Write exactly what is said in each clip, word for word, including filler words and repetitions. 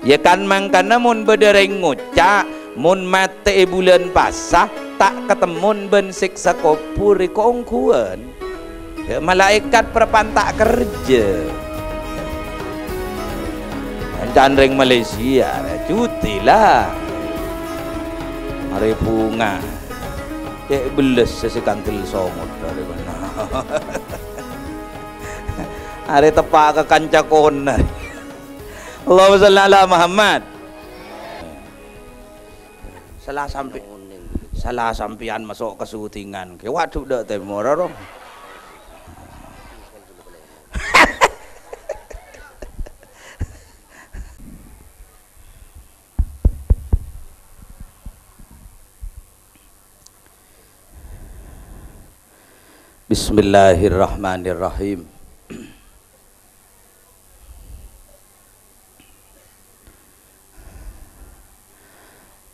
Yâ kan mangkana mon bâdâ rèng ngoca', "Mon matè è bulân pasa, ta' katemmon bân sèksa kobhur è kaongghuwân." Yâ, malaèkat parappa'na ta' kerja. Kancana rèng Malaysia, cuti la. Arè bhunga. Cè' bellessa sè kandel songot arè bâ'na. Arè teppa' ka kanca konar. Allahumma shalli ala Muhammad. Sala sampè-, sala sampèyan maso' ka syutingan. Kè, waduh, dâ' tèmor, ro. Bismillahirrahmanirrahim.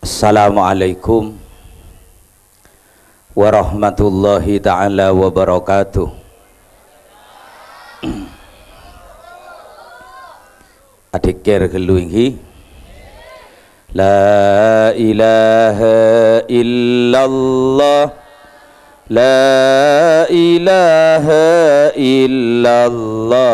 Assalamualaikum warahmatullahi ta'ala wabarakatuh. Adhikkèr ghâllu èngghi. La ilaha illallah. La ilaha illallah.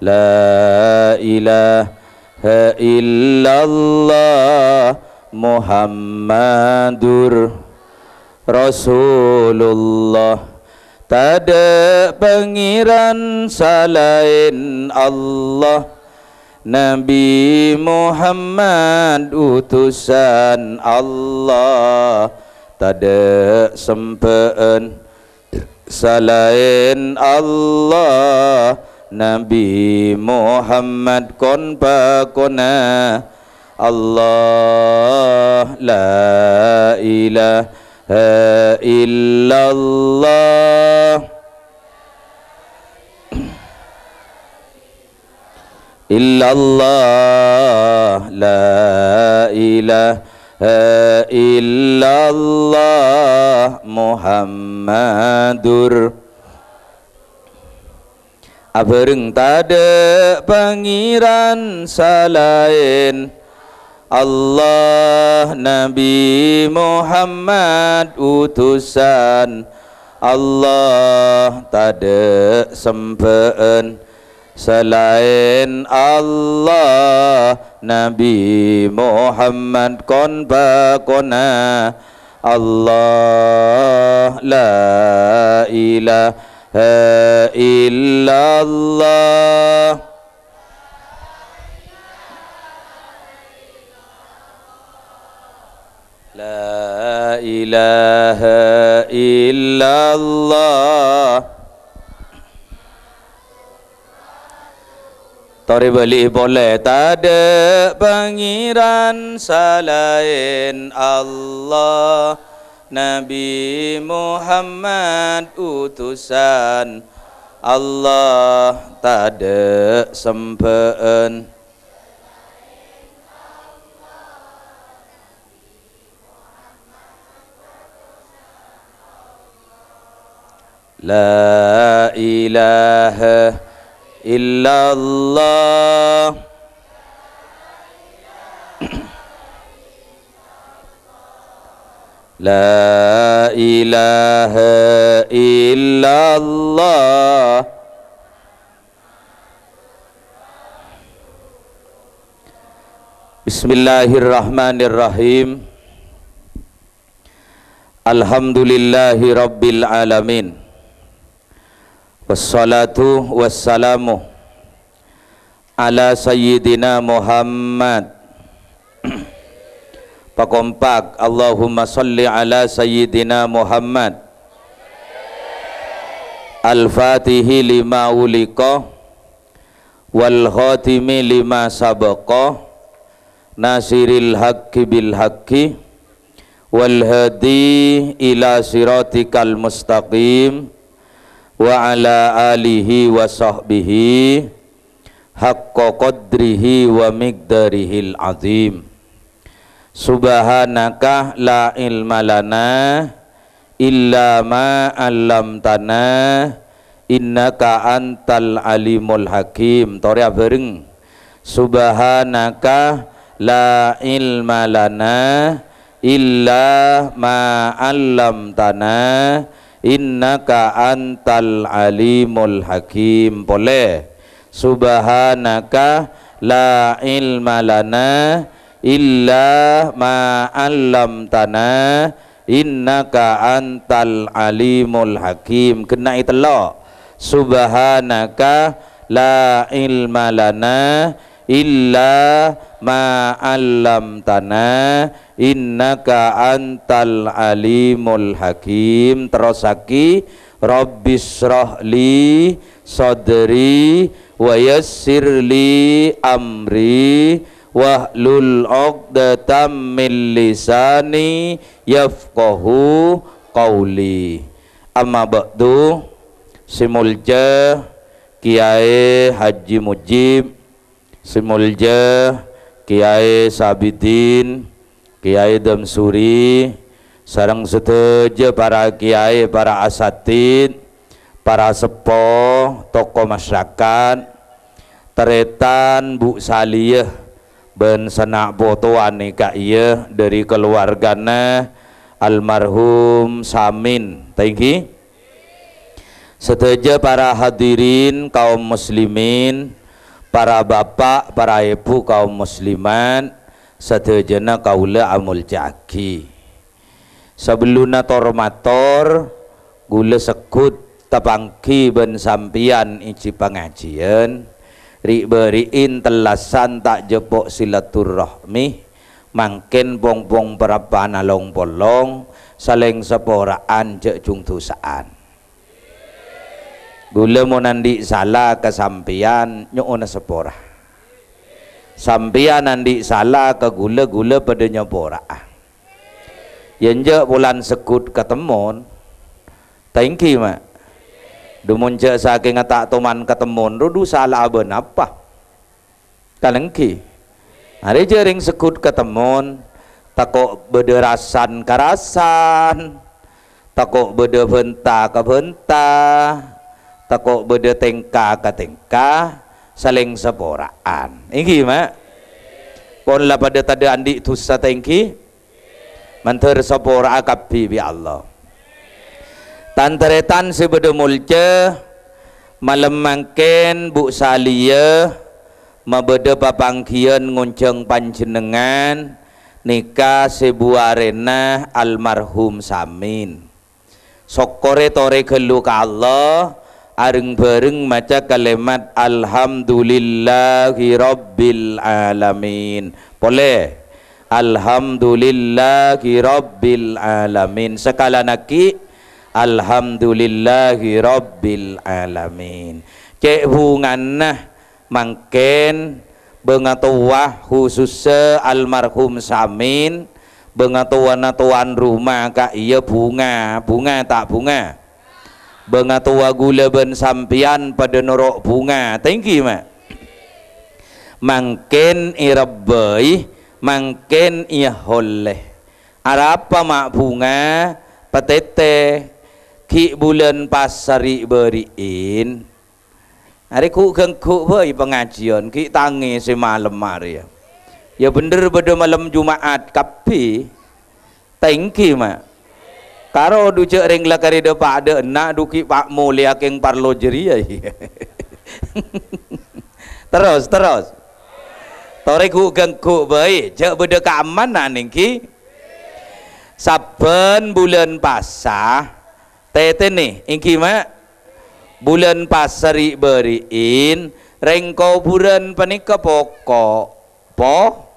La ilaha illallah Muhammadur Rasulullah. Tadâ' pangèran salaèn Allah. Nabi Muhammad utusan Allah. Tadâ' sembhâ'ân salaèn Allah, Nabi Muhammad kon-pakonna Allah, la ilaha illallah. Illallah, la ilaha illallah Muhammadur. Abhâreng tadâ' pangèran salaèn Allah, Nabi Muhammad utusan Allah, tadâ' sembhâ'ân salaèn Allah, Nabi Muhammad kon-pakonna Allah, la ilaha illallah. La ilaha illallah. Torè bâli'i polè, tadâ' pangèran salaèn Allah, Nabi Muhammad utusan Allah, tadâ' sembhâ'ân. La ilaha illallah. La ilaha illallah. Bismillahirrahmanirrahim. Alhamdulillahi rabbil alamin. Wassalatu wassalamu ala sayyidina Muhammad. Pakompak, Allahumma shalli ala sayyidina Muhammad. Al-Fatihi lima uliqa, wal khatimi lima sabaqa, nasiril haqqi bil haqqi, wal hadi ila siratikal mustaqim, wa ala alihi wa sahbihi, haqqa qadrihi wa miqdarihil azim. Subhanaka la ilma lana illa ma 'allamtana, innaka antal alimul hakim. Torè abhâreng. Subhanaka la ilma lana illa ma 'allamtana, innaka antal alimul hakim. Polè. Subhanaka la ilma lana illa ma 'allamtana, innaka antal alimul hakim. Ghenna'i tello'. Subhanaka la ilma lana illa ma 'allamtana, innaka antal alimul hakim. Terrossaghi, Rabbisyrah li sadri wa yassir li amri wahlul 'uqdatam min lisani yafqahu qauli. Amma ba'du, sè molja Kèyaè Haji Mujib, sè molja Kèyaè Sabidin, Kèyaè Damsuri, sareng sadhâjâ para kèyaè, para asatid, para seppo, tokoh masyarakat, tarètan, Bu Saliyah, bân sana' poto anèka iyâ dhâri kaluwargana almarhum Samin. Thank you. Sadhâjâ para hadirin kaum muslimin, para bapa', para èbhu kaum muslimat, sadhâjâna kaulâ amolja'aghi. Sabellunna tor-mator, ghulâ segghut tapangghi bân sampèyan è jhâ' pangajiyân, ri'-bâri'in tellasan ta' jhâpo' silaturrahmi, mangkèn pong-pong parappa'na long-polong, salèng sapora'an jhâ' jung dhusa'an. Ghulâ mon andi' sala ka sampèyan, nyo'ona sapora. Sampèyan andi' sala ka ghulâ, ghulâ padâ nyapora'a. Yâ enjâ' polana segghut katemmon. Ta' ènggi, Ma'? Dhu mon jhâ' sakènga ta' toman katemmon, ro dhu sala'a bân apa? Kalènggi. Arè jhâ' rèng segghut katemmon, tako' bâdâ rasan-karasan, tako' bâdâ bhânta-kabhânta, tako' bâdâ tèngka-katèngka, salèng sapora'an. Ènggi, Ma'? Pon la padâ tadâ' andi' dhusa, ta' ènggi? Mandhâr sapora'a kabbhi bi' Allah. Tan-tarètan sè bâdâ molja, malem mangkèn Bu Saliyah mabâdâ papangghiyân ngonjhâng panjhennengngan nèka sè buwarèna almarhum Samin. Sokkorè torè ghâllu ka Allah, areng-bhâreng maca kalèmat "Alhamdulillahirabbil alamin". Polè, "Alhamdulillahirabbil alamin". Sakalèyan aghi', "Alhamdulillahirabbil alamin". Cè' bhungana mangkèn, bângatowa, khusussa almarhum Samin, bângatowana towan roma ka'iyâ bhunga, bhunga ta' bhunga? Bângatowa ghulâ bân sampèyan padâ noro' bhunga, ta' ènggi, Ma'? Mangkèn èrebbhâi, mangkèn èahollè. Arapa, Ma', bhunga? Patètè, ghi' bulân pasa ri'-bâri'in. Arè ghu'-gângghu' bhâi pangajiyân, ghi' tangè sè malem arè, yâ. Yâ bhendher bâdâ malem Juma'at kabbhi. Ta' ènggi, Ma'? Karo dhu jhâ' rèng la karè dâpa' dâ' enna' dhu ghi' pa' molèya kèng parlo jârèya. Terros, terros. Torè ghu'-gângghu' bhâi, jhâ' bâdâ kaemma'an ènggi. Sabbhân bulân pasa, tètènè, ènggi, Ma'? Bulân pasa ri'-bâri'in, rèng kobhurân panèka poko', po-,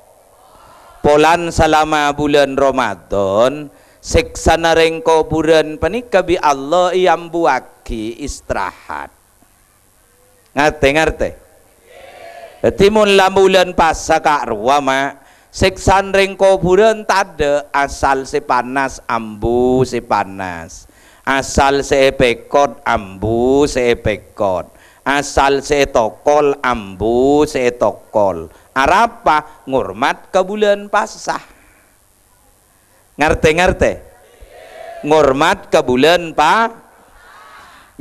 polana salama bulân Ramadan, sèksana rèng kobhurân panèka bi' Allah èambuwâghi istirahat. Ngartè, ngartè? Dhâddhi, mon la bulân pasa ka'rowa, Ma', sèksana rèng kobhurân tadâ', asal sè panas ambu sè panas, asal sè èpèkot ambu sè èpèkot, asal sè ètokol ambu sè ètokol. Arapa? Ngormat ka bulân pasa. Ngartè-ngartè? Ngormat ka bulân pa-,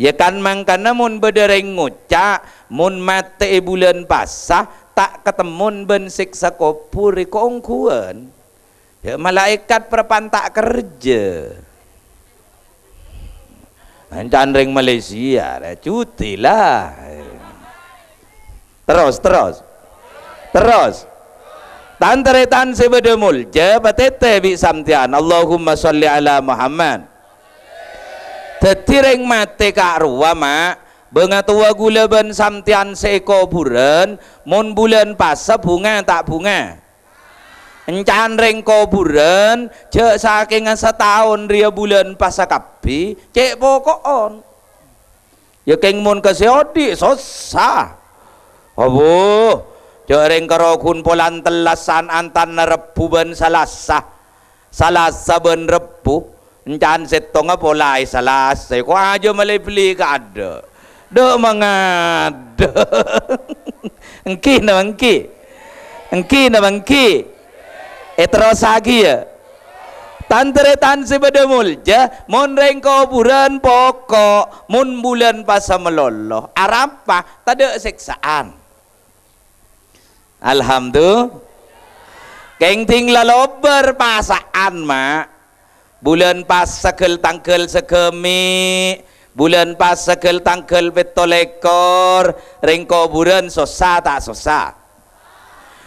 yâ kan mangkana mon bâdâ rèng ngoca', "Mon matè è bulân pasa, ta' katemmon bân sèksa kobhur èko ongghuwân. Ya, malaèkat parappa'na ta' kerja. Ancan rèng Malaysia, rè, cuti lah. Terros, terros. Terros. Tan-tarètan sè bâdâ molja, patètè bi' sampèyan. Allahumma sholli ala Muhammad. Dhâddhi rèng matè ka'rowa, Ma', bângatowa ghulâ bân sampèyan sè è kobhurân, mon bulân pasa bhunga ta' bhunga? Encan rèng kobhurân, jhâ' sakènga sataon rèya bulân pasa kabbhi, cè' poko'on. Ya kèng mon ka sè odi', sossa. Abbhu, jhâ' rèng karo ghun polan tellasan antarana Rebbhu bân Salasa. Salasa bân Rebbhu, encan sèttongnga polaè Salasa, ko' ajâ malè bellè kaadâ'. Dâ' mangadâ'. Ènggi napa ènggi? Ènggi napa ènggi? Èterrossaghi, ya. Tan-tarètan sè bâdâ molja, mon rèng kobhurân poko', mon bulân pasa malolo, arapa? Tadâ' sèksa'an. Alhamdulillah. Kèng dhing la lobâr pasa'an, Ma'. Bulân pasa ghâl-tangghâl saghâmè', bulân pasa ghâl-tangghâl pètto lèkor, rèng kobhurân sossa ta' sossa?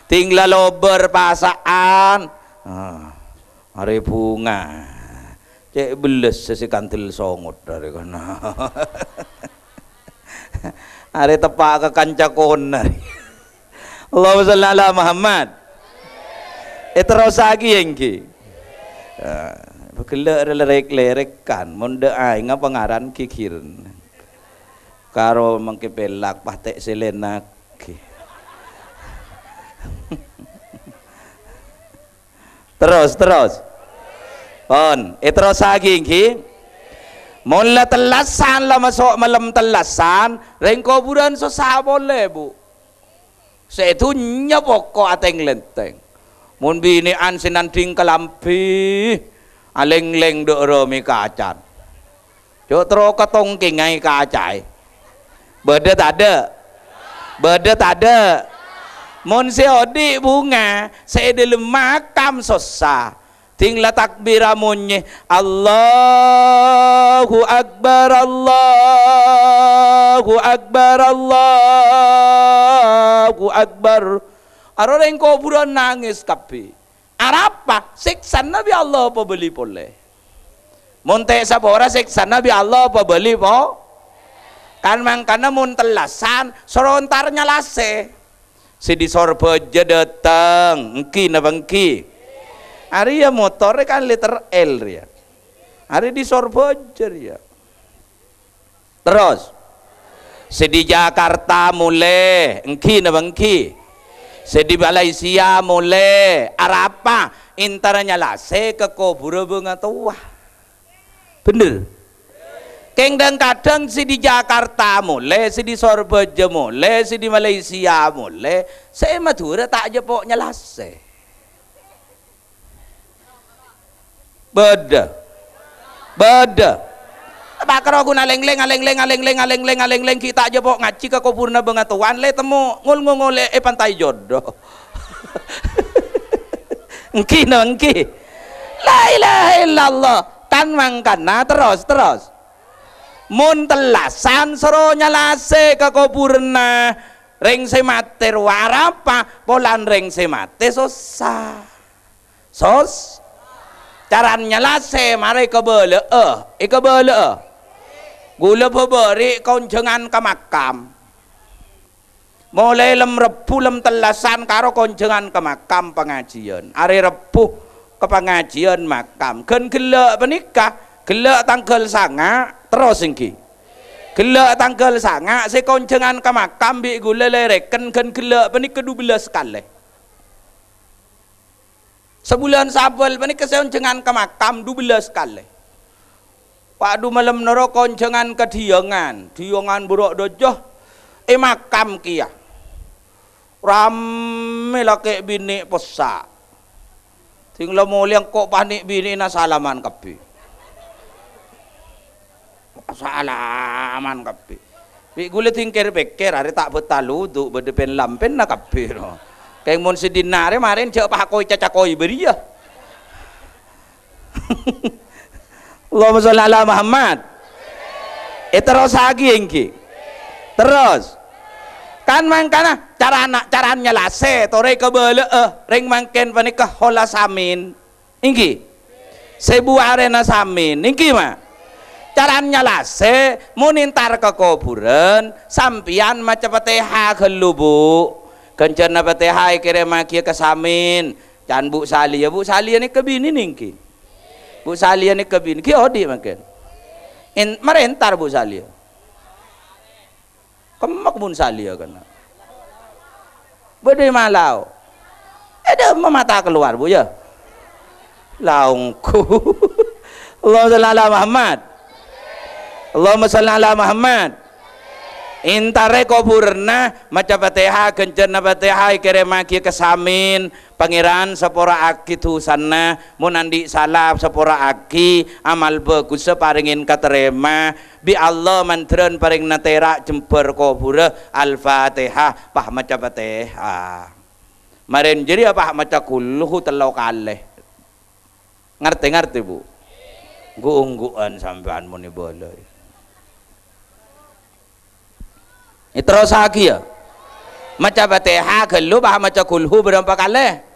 Dhing la lobâr pasa'an. Ah, arè bhunga. Cè' bellâs sè kandel songot arè kana. Arè teppa' ka kanca konar. Allahumma shalli ala Muhammad. Èterrossaghi ènggi. Ah, ghellâ' rè-, lerrek-lerrekan, mon dâ' aèngnga pangaran ghighirân. Karo mangkè pellak patè' sèlènaghi. Terros, terros. Pon, èterrossaghi ènggi. Mon la tellasan, la maso' malem tellasan, rèng kobhurân sossa polè, Bu. Sè è dhunnya poko' atèng-lèntèng. Mon binè'an sè nandhing kalambhi, alènglèng dâ' ramè kacan. Jhâ' terro katongkèngaè kacaè. Bâdâ tadâ'? Bâdâ tadâ'? Mon sè odi' bhunga, sè è dâlem makam sossa. Dhing la takbira monyè, "Allahu Akbar, Allahu Akbar, Allahu Akbar." Aro rèng kobhurân nangès kabbhi. Arapa? Sèksana bi' Allah pabâli polè. Mon ta' sapora sèksana bi' Allah pabâli po-, kan mangkana mon tellasan, soro entar nyalasè. Sè di Sorbhâjâ dâteng, ènggi napa ènggi? Arèya motorè kan liter L rèya. Arè di Sorbhâjâ rèya. Terros, sè di Jakarta molè, ènggi napa ènggi? Sè di Malaysia molè, arapa? Entara nyalasè ka kobhurrâ bângatowa. Bhender? Kèng dhâng-kadhâng sè di Jakarta molè, sè di Sorbhâjâ molè, sè di Malaysia molè, sè è Madhurâ ta' jhâ' po' nyalasè. Bâdâ. Bâdâ. Pakaro ghun alènglèng, alènglèng, alènglèng, alènglèng, alènglèng, ghi' ta' jhâ' po' ngajhi ka kobhurrâ bângatowan, lè temmo ngol-ngongolè è Pantai Jodoh. Ènggi, no, ènggi. La ilaha illallah. Kan mangkana, terros, terros. Mon tellasan soro nyalasè ka kobhurrâ rèng sè matè rowa arapa? Polana rèng sè matè sossa. Sos. Carana nyalasè mara èkabâlâ'â, èkabâlâ'â. Ghulâ bâbâri' konjhângan ka makam. Molaè lem Rebbhu, lem tellasan karo konjhângan ka makam pangajiyân. Arè Rebbhu ka pangajiyân makam. Ghân ghellâ' panèka, ghellâ' tangghâl sanga', terros ènggi. Ghellâ' tangghâl sanga' sè konjhângan ka makam bi' ghulâ lèrèken ghân ghellâ' panèka dubellâs kalè. Sabulân sabâl panèka sè onjhângan ka makam dubellâs kalè. Wa' du malem noro' konjhângan ka dhiyângan, dhiyângan buru' dâjâ è makam kèya. Rammè lakè' binè' pèssa'. Sèng la molè engko' panè' binè'na salaman kabbhi. Salaman kabbhi. Bi' ghulâ dhing kèr-pèkkèr, arè ta' bâtal wudu', bâdâ pèn-lampènna kabbhi, no. Kèng mon sè dinna' arè marèn jhâ' pakoy cacakoy bâriyâ. Allahumma sholli ala Muhammad. Èterrossaghi, èngghi. Terros. Kan mangkana carana, carana nyalasè, torè kabâlâ'â, rèng mangkèn panèka hola samin. Èngghi. Sèbu arèna samin. Èngghi, ma'. Carana nyalasè, mon entar ka kobhurân, sampèyan maca Fatihah ghâllu, Bu'. Ghânjhârânna Fatihah èkèrèmmaghiyâ ka samin. Can Bu' Saliyah, Bu' Saliyah nèka binè nèngghi. Bu' Saliyah nèka binè, ghi' odi' mangkèn. En-, marè entar Bu' Saliyah. Kemma kebun Saliyah kana. Bâdâ è Malao. Èdâ mamata keluar, Bu', ya. Laongku. Allahumma shalli ala Muhammad. Allahumma shalli ala Muhammad. Entarè kobhurânna, maca Fatihah, ghânjhârânna Fatihah èkèrèmmaghiyâ ka samin. Pangèran, sapora'aghi dhusana, mon andi' sala, sapora'aghi, amal bhâghussa parèngè katarèma, bi' Allah mandhârân parèngna tèra' jembhâr kobhurâ. Al-Fatihah, pas maca Fatihah. Marèn jârèya pas maca kulhu tello kalè. Ngartè-ngartè, Bu'? Ghu-ongghu'ân sampèyan mon èbâlâi. Èterrossaghi, ya. Maca Fatihah ghâllu, pas maca kulhu bârâmpa kalè?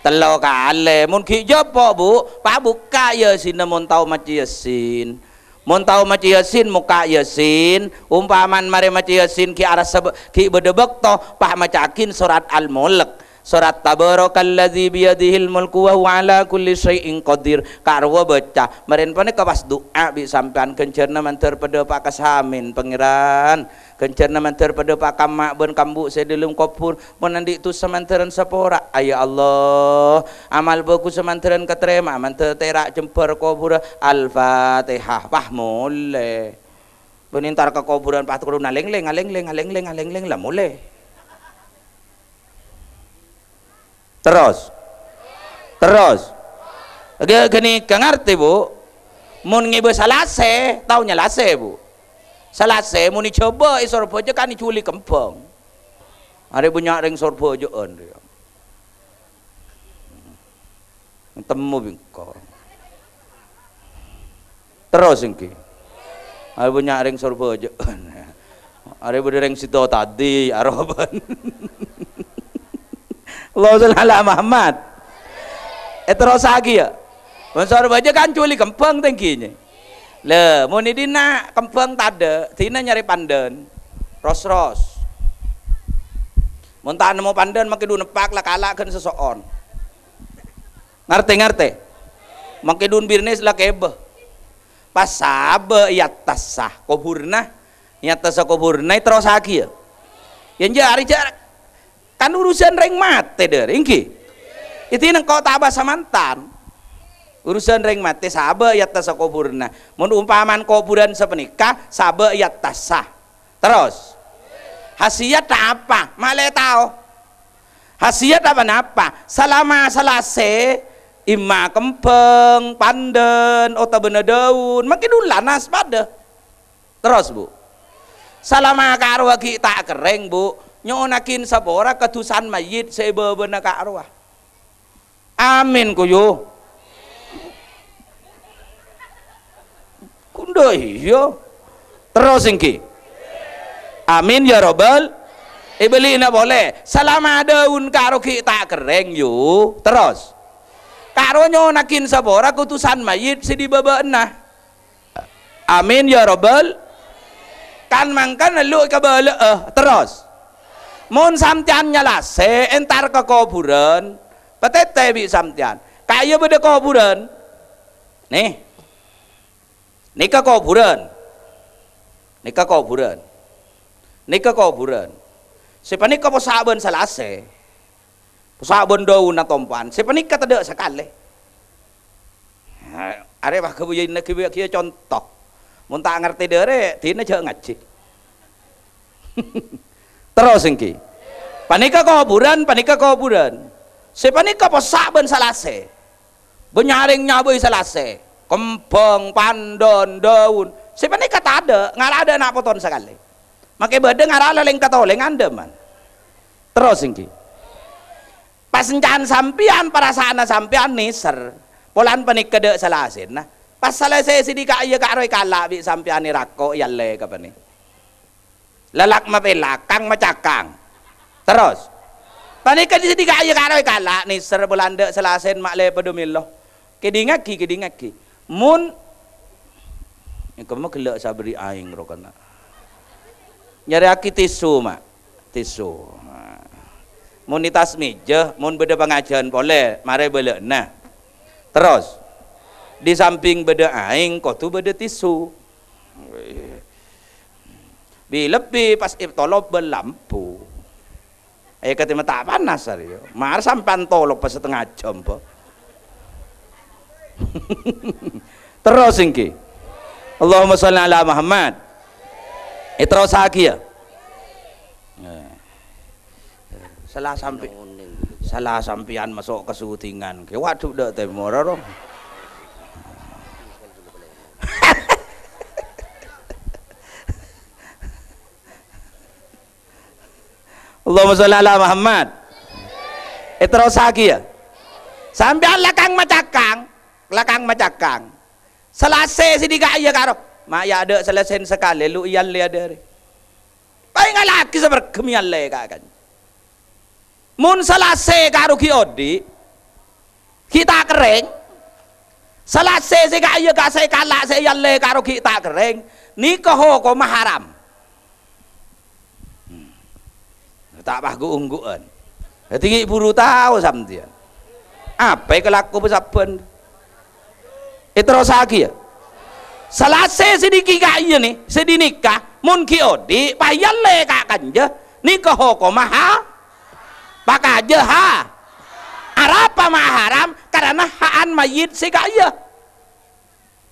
Tello kalè. Mon ghi' jhâpo', Bu', pas bukka' Yasinna mon tao maca Yasin. Mon tao maca Yasin, mokka' Yasin. Ompamana marè maca Yasin ghi' arassa bâ-, ghi' bâdâ bâkto, pas maca'aghin sorat Al-Mulk. Sorat Tabarakalladzi biyadihil mulku wa huwa ala kulli syai'in qadir. Karowa bâca. Marèn panèka pas du'a bi' sampèyan, ghânjhârânna mandhâr padâpa' ka samin, Pangèran. Ghânjhârânna mandhâr padâpa' ka emma' bân ka embu' sè dâlem kobhur. Mon andi' dhusa mandhârân sapora. Ya Allah, amal bhâghussa mandhârân katarèma, mandhâr tèra' jembhâr kobhurâ. Al-Fatihah. Pas molè. Bân entar ka kobhurân, pas terro alènglèng, alènglèng, alènglèng, alènglèng, la molè. Terros. Terros. Ghi-, ghânèka ngartè, Bu'? Mon ngèbâ salasè, tao nyalasè, Bu'? Salasè, mon èjhâbâ è Sorbhâjâ kan èjhuwâlè kembhâng. Arè bânnya' rèng Sorbhâjâ'ân rèya. Temmo bi' engko'. Terros èngghi. Arè bânnya' rèng Sorbhâjâ'ân. Arè bâdâ rèng sèdâ tadâ', aroban. Allahumma shalli ala Muhammad. Èterrossaghi, ya. Mon Sorbhâjâ kan èjhuwâlè kembhâng tèngghina. Lè, mon è dinna' kembhâng tadâ', dinna' nyarè pandân. Ros-ros. Mon ta' nemmo pandân, makkè dhu neppak la kala' ghân soso'on. Ngartè-ngartè? Makkè dhu birnes la kèbâ. Pas sabâ' è attassa kobhurna, è attassa kobhurna èterrossaghi, ya. Ya, enjâ' arè jâ' kan urusan rèng matè, dâr, èngghi? Èdhi nengko' ta' bâsa mantan. Urusan rèng matè sabâ' è attassa kobhurna. Mon ompamana kobhurân sapanèka, sabâ' è attassa. Terros, khasiat apa? Malè tao. Khasiat apa napa? Salama salasè, emma' kembhâng, pandân, otabâna dâun, makkè dhu lanas padâ. Terros, Bu'. Salama karowa ghi' ta' kerrèng, Bu', nyo'onnaghin sapora ka dhusan mayyit sè è bâbâna karowa. Amin, koyo. Kondhâ iyâ. Terros èngghi. Amin ya rabbal. Èbâli'na polè. Salama dâun karo ghi' ta' kerrèng, yu. Terros. Karo nyo'onnaghin sapora ka dhusan mayyit sè è bâbâna. Amin ya rabbal. Kan mangkana lu kabâlâ'â. Terros. Mon sampèyan nyalasè entar ka kobhurân, patètè bi' sampèyan. Ka'iyâ bâdâ kobhurân. Nè. Nèka kobhurân. Nèka kobhurân. Nèka kobhurân. Sè panèka possa' bân salasè. Possa' bân dâunna tompa'an. Sè panèka tadâ' sakalè. Nah, arè wah ghâbâyâna ghâbâyâ conto. Mon ta' ngartè dârè, dinna jhâ' ngajhi. Terros èngghi. Panèka kobhurân, panèka kobhurân. Sè panèka possa' bân salasè. Bânnya' rèng nyabâi salasè. Kembhâng, pandân, dâun. Sè panèka tadâ', ngala' adâ' ana' poton sakalè. Make bâdâ ngara lalèng katolè ngandhâman. Terros ènggi. Pas ènca'an sampèyan, parasaanna sampèyan nèser. Polana panèka dâ' salasèna. Pas salasè sè dhi' ka'iyâ ka'ro èkala' bi' sampèyan, èrakko', èallè ka panè. Lalak mapèlakang macakang. Terros. Panèka sè dhi' ka'iyâ ka'ro èkala' nèser polana dâ' salasèna ma' lè padâ mèlo. Kèdingngaghi, kèdingngaghi. Mon, engko' ma' ghellâ' sabâri' aèng roko'na. Nyarèyaghi tisu, ma'. Tisu. Mon è attas mèja, mon bâdâ pangajhân polè, marè bâlâ'na. Terros, dhi sambing bâdâ aèng, kodhu bâdâ tisu. Bi-, lebbi pas ètolop bâ' lampu. Eh, katèma ta' panas, arèya. Mar sampèyan tolop pas satengnga jam, bâ. Terros ènggi. Allahumma shalli ala Muhammad. Èterrossaghi, yâ. Eh. Sala sampè-, sala sampèyan maso' ka sutingan. Kè, waduh, dâ' tèmor, ro. Allahumma shalli ala Muhammad. Èterrossaghi, yâ. Sampèyan lakang macakang, lakang macakang. Salasè sè dhi' ka'iyâ ka'ro. Ma' yâ adâ' salasèna sakalè, lu èallè adârè. Paèngallaghi saperghem èallè ka-, kan. Mon salasè ka'ro ghi' odi', ghi' ta' kerrèng. Salasè sè ka'iyâ ka-, sè èkala' sè èallè ka'ro ghi' ta' kerrèng, nèka hokomma haram. Hmm. Ta' pas ghu-ongghu'ân. Dhâddhi ghi' buru tao sampèyan. Apa èkalako bâ' sabbhân? Èterrossaghi, yâ. Salasè sè dhi' ka'iyâ nè, sè dhi' nèka, mon ghi' odi', pas èallè ka-, kanja, nèka hokomma ha-, pakajâ ha-, arapa ma' haram, karana ha'an mayyit sè ka'iyâ.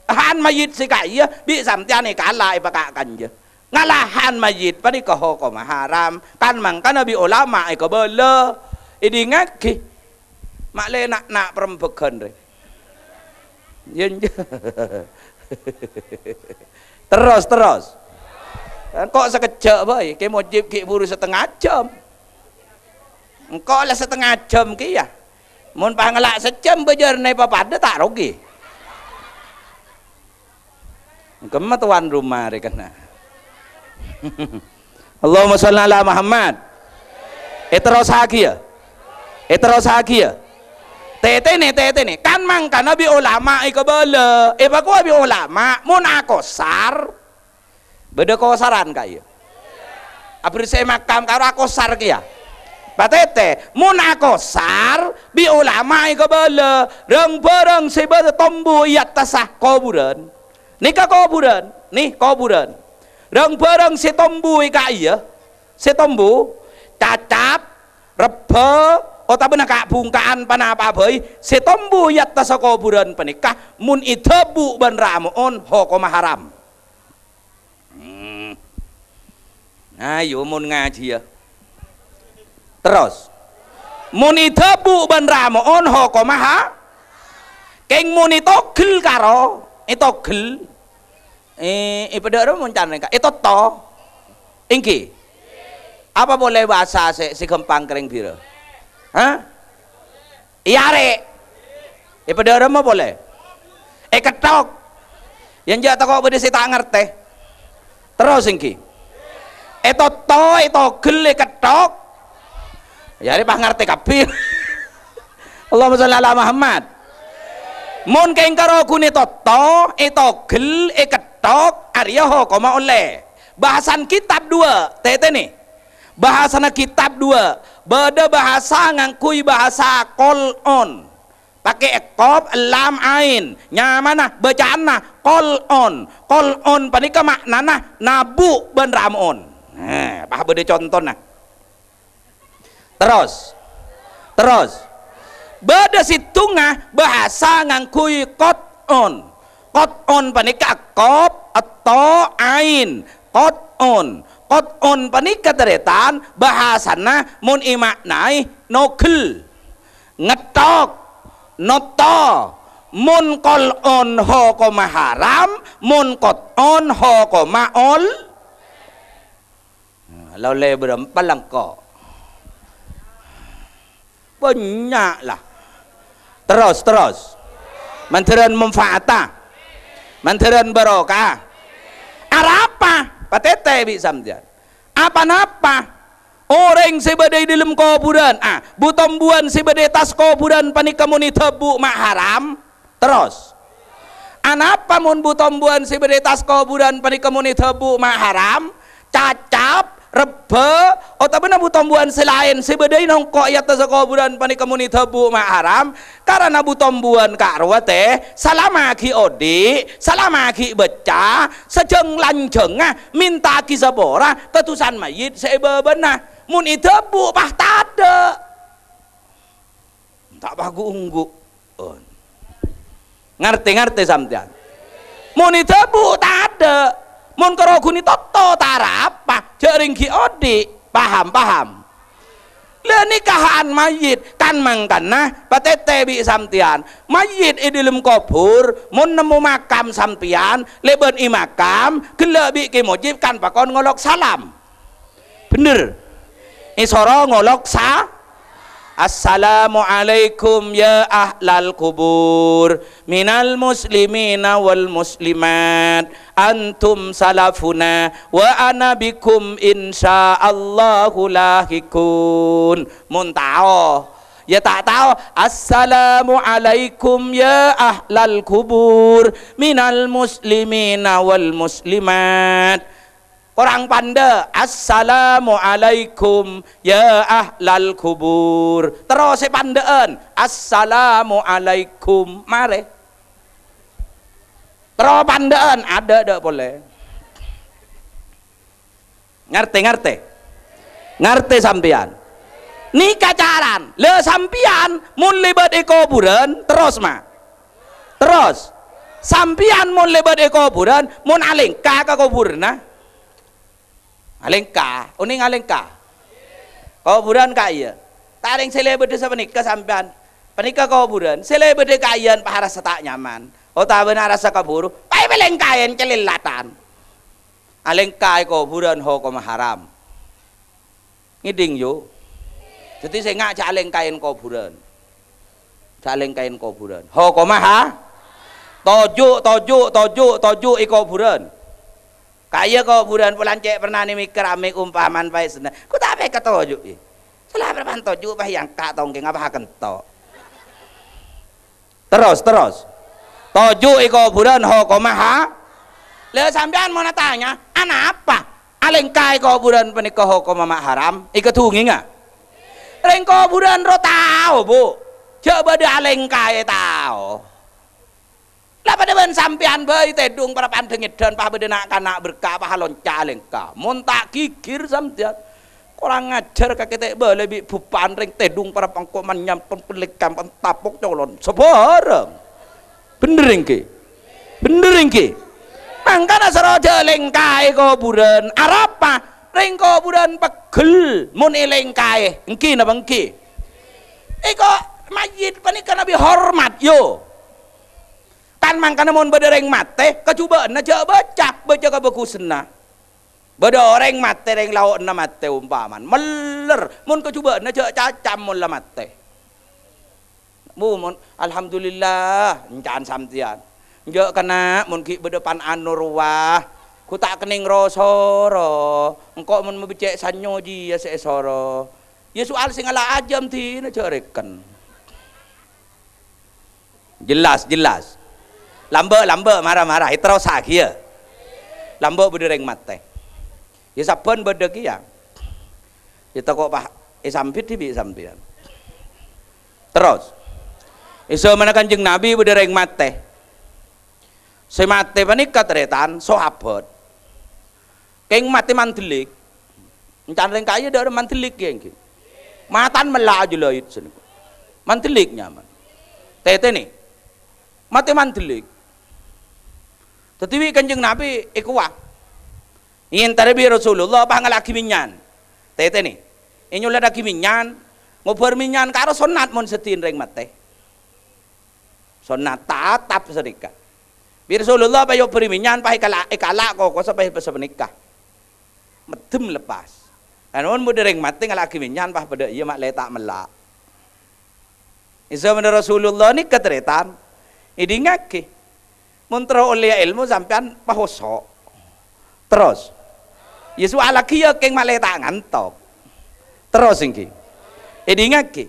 Ha'an mayyit sè ka'iyâ, bi' sampèyan èkala' èpaka-, kanja. Ngala' ha'an mayyit panèka hokomma haram, kan mangkana bi' olama èkabâlâ. Èdingngaghi. Ma' lè na'-, na' parembhâghân rè. Yâ, yâ. Terros, terros. Engko' sakejjhâ' bhâi, Kè Mojib ghi' buru satengnga jam. Engko' la satengnga jam kèya. Mon pas ngala' sajjhâm bâjârna èpapadâ, ta' rogi. Kemma tuan rumah rè kèna. Allahumma shalli ala Muhammad. Èterrossaghi, yâ. Èterrossaghi, yâ. Tètènè, tètènè. Kan mangkana bi' olama èkabâlâ. Èpakowa bi' olama, mon akosar, bâdâ kosaran ka'iyâ. Abersè makam karo akosar kèya. Patètè, mon akosar, bi' olama èkabâlâ, rang-bhârâng sè bâdâ tombu è attassa kobhurân. Nèka kobhurân, nè, kobhurân. Rang-bhârâng sè tombu è ka'iyâ, sè tombu, cacap, rebbhâ, otabâna ka'-bhungka'an panapa'a bhâi, sè tombu è attassa kobhurân panèka, mon èdhâbu' bân ramo'on, hokomma haram. Hmm. Ayo, mon ngajhiyâ. Terros. Mon èdhâbu' bân ramo'on hokomma ha-, kèng mon ètoghel karo, ètoghel. Eh, èpadâ'ârâ mon can rèngka. Ètotto. Ènggi. Apa polè bhâsa sè, sè ghâmpang kèrèng bhirâ? Hah? Èarè'. Èpadâ'ârâ ma polè. Èkettok. Yâ enjâ' tako' bâdâ sè ta' ngartè. Terros ènggi. Ètotto, ètoghel, èkettok. Yâ arè' pas ngartè kabbhi. Allahumma shalli ala Muhammad. Mon kèng karo ghun ètotto, ètoghel, èkettok, arèya hokomma ollè. Bhâsana kitab duwâ', tètènè. Bhâsana kitab duwâ', bâdâ bhâsa ngangghuy bhâsa qol'on. Pakè qaf, lam, ain. Nyamana, bâcaanna, qol'on. Qol'on panèka ma'nana nabu' bân ramo'on. Nah, pas bâdâ contona. Terros. Terros. Bâdâ sèttonga bhâsa ngangghuy qot'on. Qot'on panèka qaf, to, ain. Qot'on. Qot'on panèka tarètan bhâsana mon èma'naè noghel. Ngettok. Notto. Mon qol'on hokomma haram, mon qot'on hokomma ol-, La ollè bârâmpa la engko'? Bânnya' la. Terros, terros. Mandhârân manfaata. Mandhârân barokah. Arapa? Patètè bi' sampèyan. Apa-napa? Orèng sè bâdâ è dhâlem kobhurân, ah, bu-tombuwân sè bâdâ è attas kobhurân panèka mon èdhâbu ma' haram? Terros. Anapa mon bu-tombuwân sè bâdâ è attas kobhurân panèka mon èdhâbu ma' haram? Cacap, rebbhâ, otabâna bu-tombuwân sè laèn sè bâdâ è nongko' è attassa kobhurân panèka mon èdhâbu ma' haram? Karana bu-tombuwân ka'rowa tè, salama ghi' odi', salama ghi' bâcca, sajâng-lanjhângnga mènta'aghi sapora ka dusan mayyit sè è bâbâna. Mon èdhâbu, pas tadâ'. Ta' pagu-onggu. Oh. Ngartè-ngartè sampèyan? Mon èdhâbu tadâ'. Mon karo ghun ètotto ta' arapa. Jhâ' rèng ghi' odi'. Paham, paham? La nèka ha'an mayyit. Kan mangkana patètè bi' sampèyan. Mayyit è dhâlem kobhur, mon nemmo makam sampèyan, lèbât è makam, ghellâ' bi' Kè Mujib kan pakon ngolok salam. Bhender. Èsoro ngolok sa-, "Assalamualaikum ya ahlal kubur, minal muslimina wal muslimat, antum salafuna, wa ana bikum insyaallahu lahikun." Mon tao, ya ta' tao, "Assalamualaikum ya ahlal kubur, minal muslimina wal muslimat." Korang pandâ', "Assalamualaikum ya ahlal kubur." Terros sè pandâ'ân, "Assalamualaikum." Marè. Terro pandâ'ân, adâ'-dâ' polè. Ngartè, ngartè? Ngartè sampèyan? Nèka caran. La sampèyan mon lèbât è kobhurân, terros, ma? Terros, sampèyan mon lèbât è kobhurân, mon alèngka ka kobhurânna? Alèngka, onèng alèngka? Kobhurân ka'iyâ. Ta' rèng sè lèbâdhâ sapanèka sampèyan. Panèka kobhurân, sè lèbâdhâ ka'iyâ pas arassa ta' nyaman. Otabâna arassa kabhuru, paè palèngkaè calèlatan. Alèngka è kobhurân hokomma haram. Ngèdhing, yu. Dhâddhi sènga' jhâ' alèngkaè kobhurân. Jhâ' alèngkaè kobhurân. Hokomma ha-, toju', toju', toju', toju' è kobhurân. Ka'iyâ kobhurân polana cè' pernah nè mèkkèr amè umpaman paè senneng. Ko' ta' pèka toju'i. Sala parappa'na toju' pas èangka' tongkèngnga pas akento'. Terros, terros. Toju' è kobhurân hokomma ha-, la sampèyan mon atanya, "Anapa alèngka è kobhurân panèka hokomma ma' haram?" Èkadhungènga. Rèng kobhurân ro tao, Bu. Jhâ' bâdâ alèngkaè tao. La padâ bân sampèyan bhâi tèdung parappa'na dhângèdhân pas bâdâ na'-kana' berkah pas alonca' alèngka. Mon ta' ghighir sampèyan. Korang ajhâr ka kètè' bâlâi bi' bupa'an rèng tèdung parappa'na ko' manyam pempelek kampon tapok colon. Sabhârâng. Bhender èngghi? Bhender èngghi? Mangkana soro jhâ' lèngkaè kobhurân. Arapa? Rèng kobhurân pegghel mon èlèngkaè. Èngghi napa èngghi? Èko mayyit panèka nabi hormat, yo. Kan mangkana mon bâdâ rèng matè, kajhubâ'ânna jhâ' bâca, bâca kabhâghusânna. Bâdâ orèng matè, rèng lao'na matè ompamana, mèller, mon kajhubâ'ânna jhâ' cacam mon la matè. Bu, mon, alhamdulillah, ènca'an sampèyan. Jhâ' kèna mon ghi' bâdâ pan-ano rowa, ghu ta' kennèng ro-soro, engko' mon mabeccè' sanyo jiyâ sè èsoro. Yâ soal sè ngala' ajâm dinah jhâ' rèken. Jelas, jelas. Lambâ', lambâ', mara-mara, èterrossaghi, yâ. Lambâ' bâdâ rèng matè. Yâ, sabbhân bâdâ kèya. Yâ, tako' pas èsambit dhibi' sampèyan. Terros, è zâmanna Kanjeng Nabi bâdâ rèng matè. Sè matè panèka tarètan sahabat. Kèng matè mandhâlik. Ènca'an rèng ka'iyâ dâ' mandhâlik kèng ghi. Matan mella' ajulait sanèko. Mandhâlik nyaman. Tètènè. Matè mandhâlik. Dhâddhi bi' Kanjeng Nabi èkowa. Èntarè bi' Rasulullah pas ngala'aghi mènyan. Tètènè. Ènyolèdhâghi mènyan, ngobâr mènyan karo sonnat mon seddhi'na rèng matè. Sonnat tatap sanèka. Bi' Rasulullah pas èyobâri mènyan, pas èkala', èkala' kokossa pas sapanèka. meddem leppas. Kan mon bâdâ rèng matè ngala'aghi mènyan, pas padâ iyâ ma' lè ta' mella'. Isa bân Rasulullah nèka tarètan. Èdingngaghi. Mon terro ollèya èlmo sampèyan pahoso'. Terros. Iyâ so'allaghi iyâ kèng ma' lè ta' ngantok. Terros èngghi. Èdingngaghi.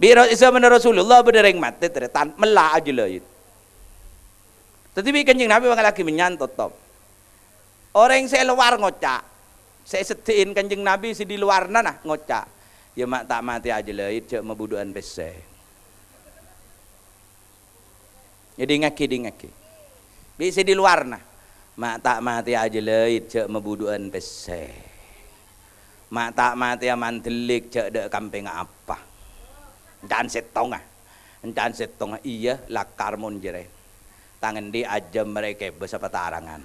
Bi' Ra-, Isa bân Rasulullah bâdâ rèng matè tarètan mella' ajâlâit. Dhâddhi bi' Kanjeng Nabi mangkèlaghi mènyan totop. Orèng sè è lowar ngoca', sè èseddhi'in Kanjeng Nabi sè di lowarra na ngoca', "Iyâ ma' ta' matè ajâlâit jhâ' mabudhu'ân pèssè." Èdingngaghi, èdingngaghi. Bi' sè di lowarra, "Ma' ta' matè ajâlâit jhâ' mabudhu'ân pèssè. Ma' ta' matèya mandellik jhâ' dâ' kampèngnga apa." Ènca'an sèttonga. Ènca'an sèttonga. Iyâ, lakar mon jârèya. Tang andi' ajâm marè kèbâ sapatarangan.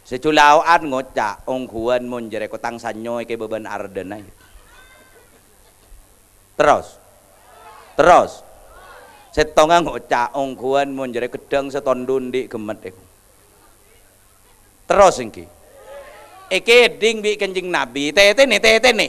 Sè jhulao'an ngoca', "Ongghuwân mon jârèya kotang sanyo èkèbâ bân ardâna." Terros. Terros. Sèttonga ngoca', "Ongghuwân mon jârèya ghâddhâng sè tondhu andi' ghemmet èko." Terros èngghi. Èkèdhing bi' Kanjeng Nabi, tètènè, tètènè.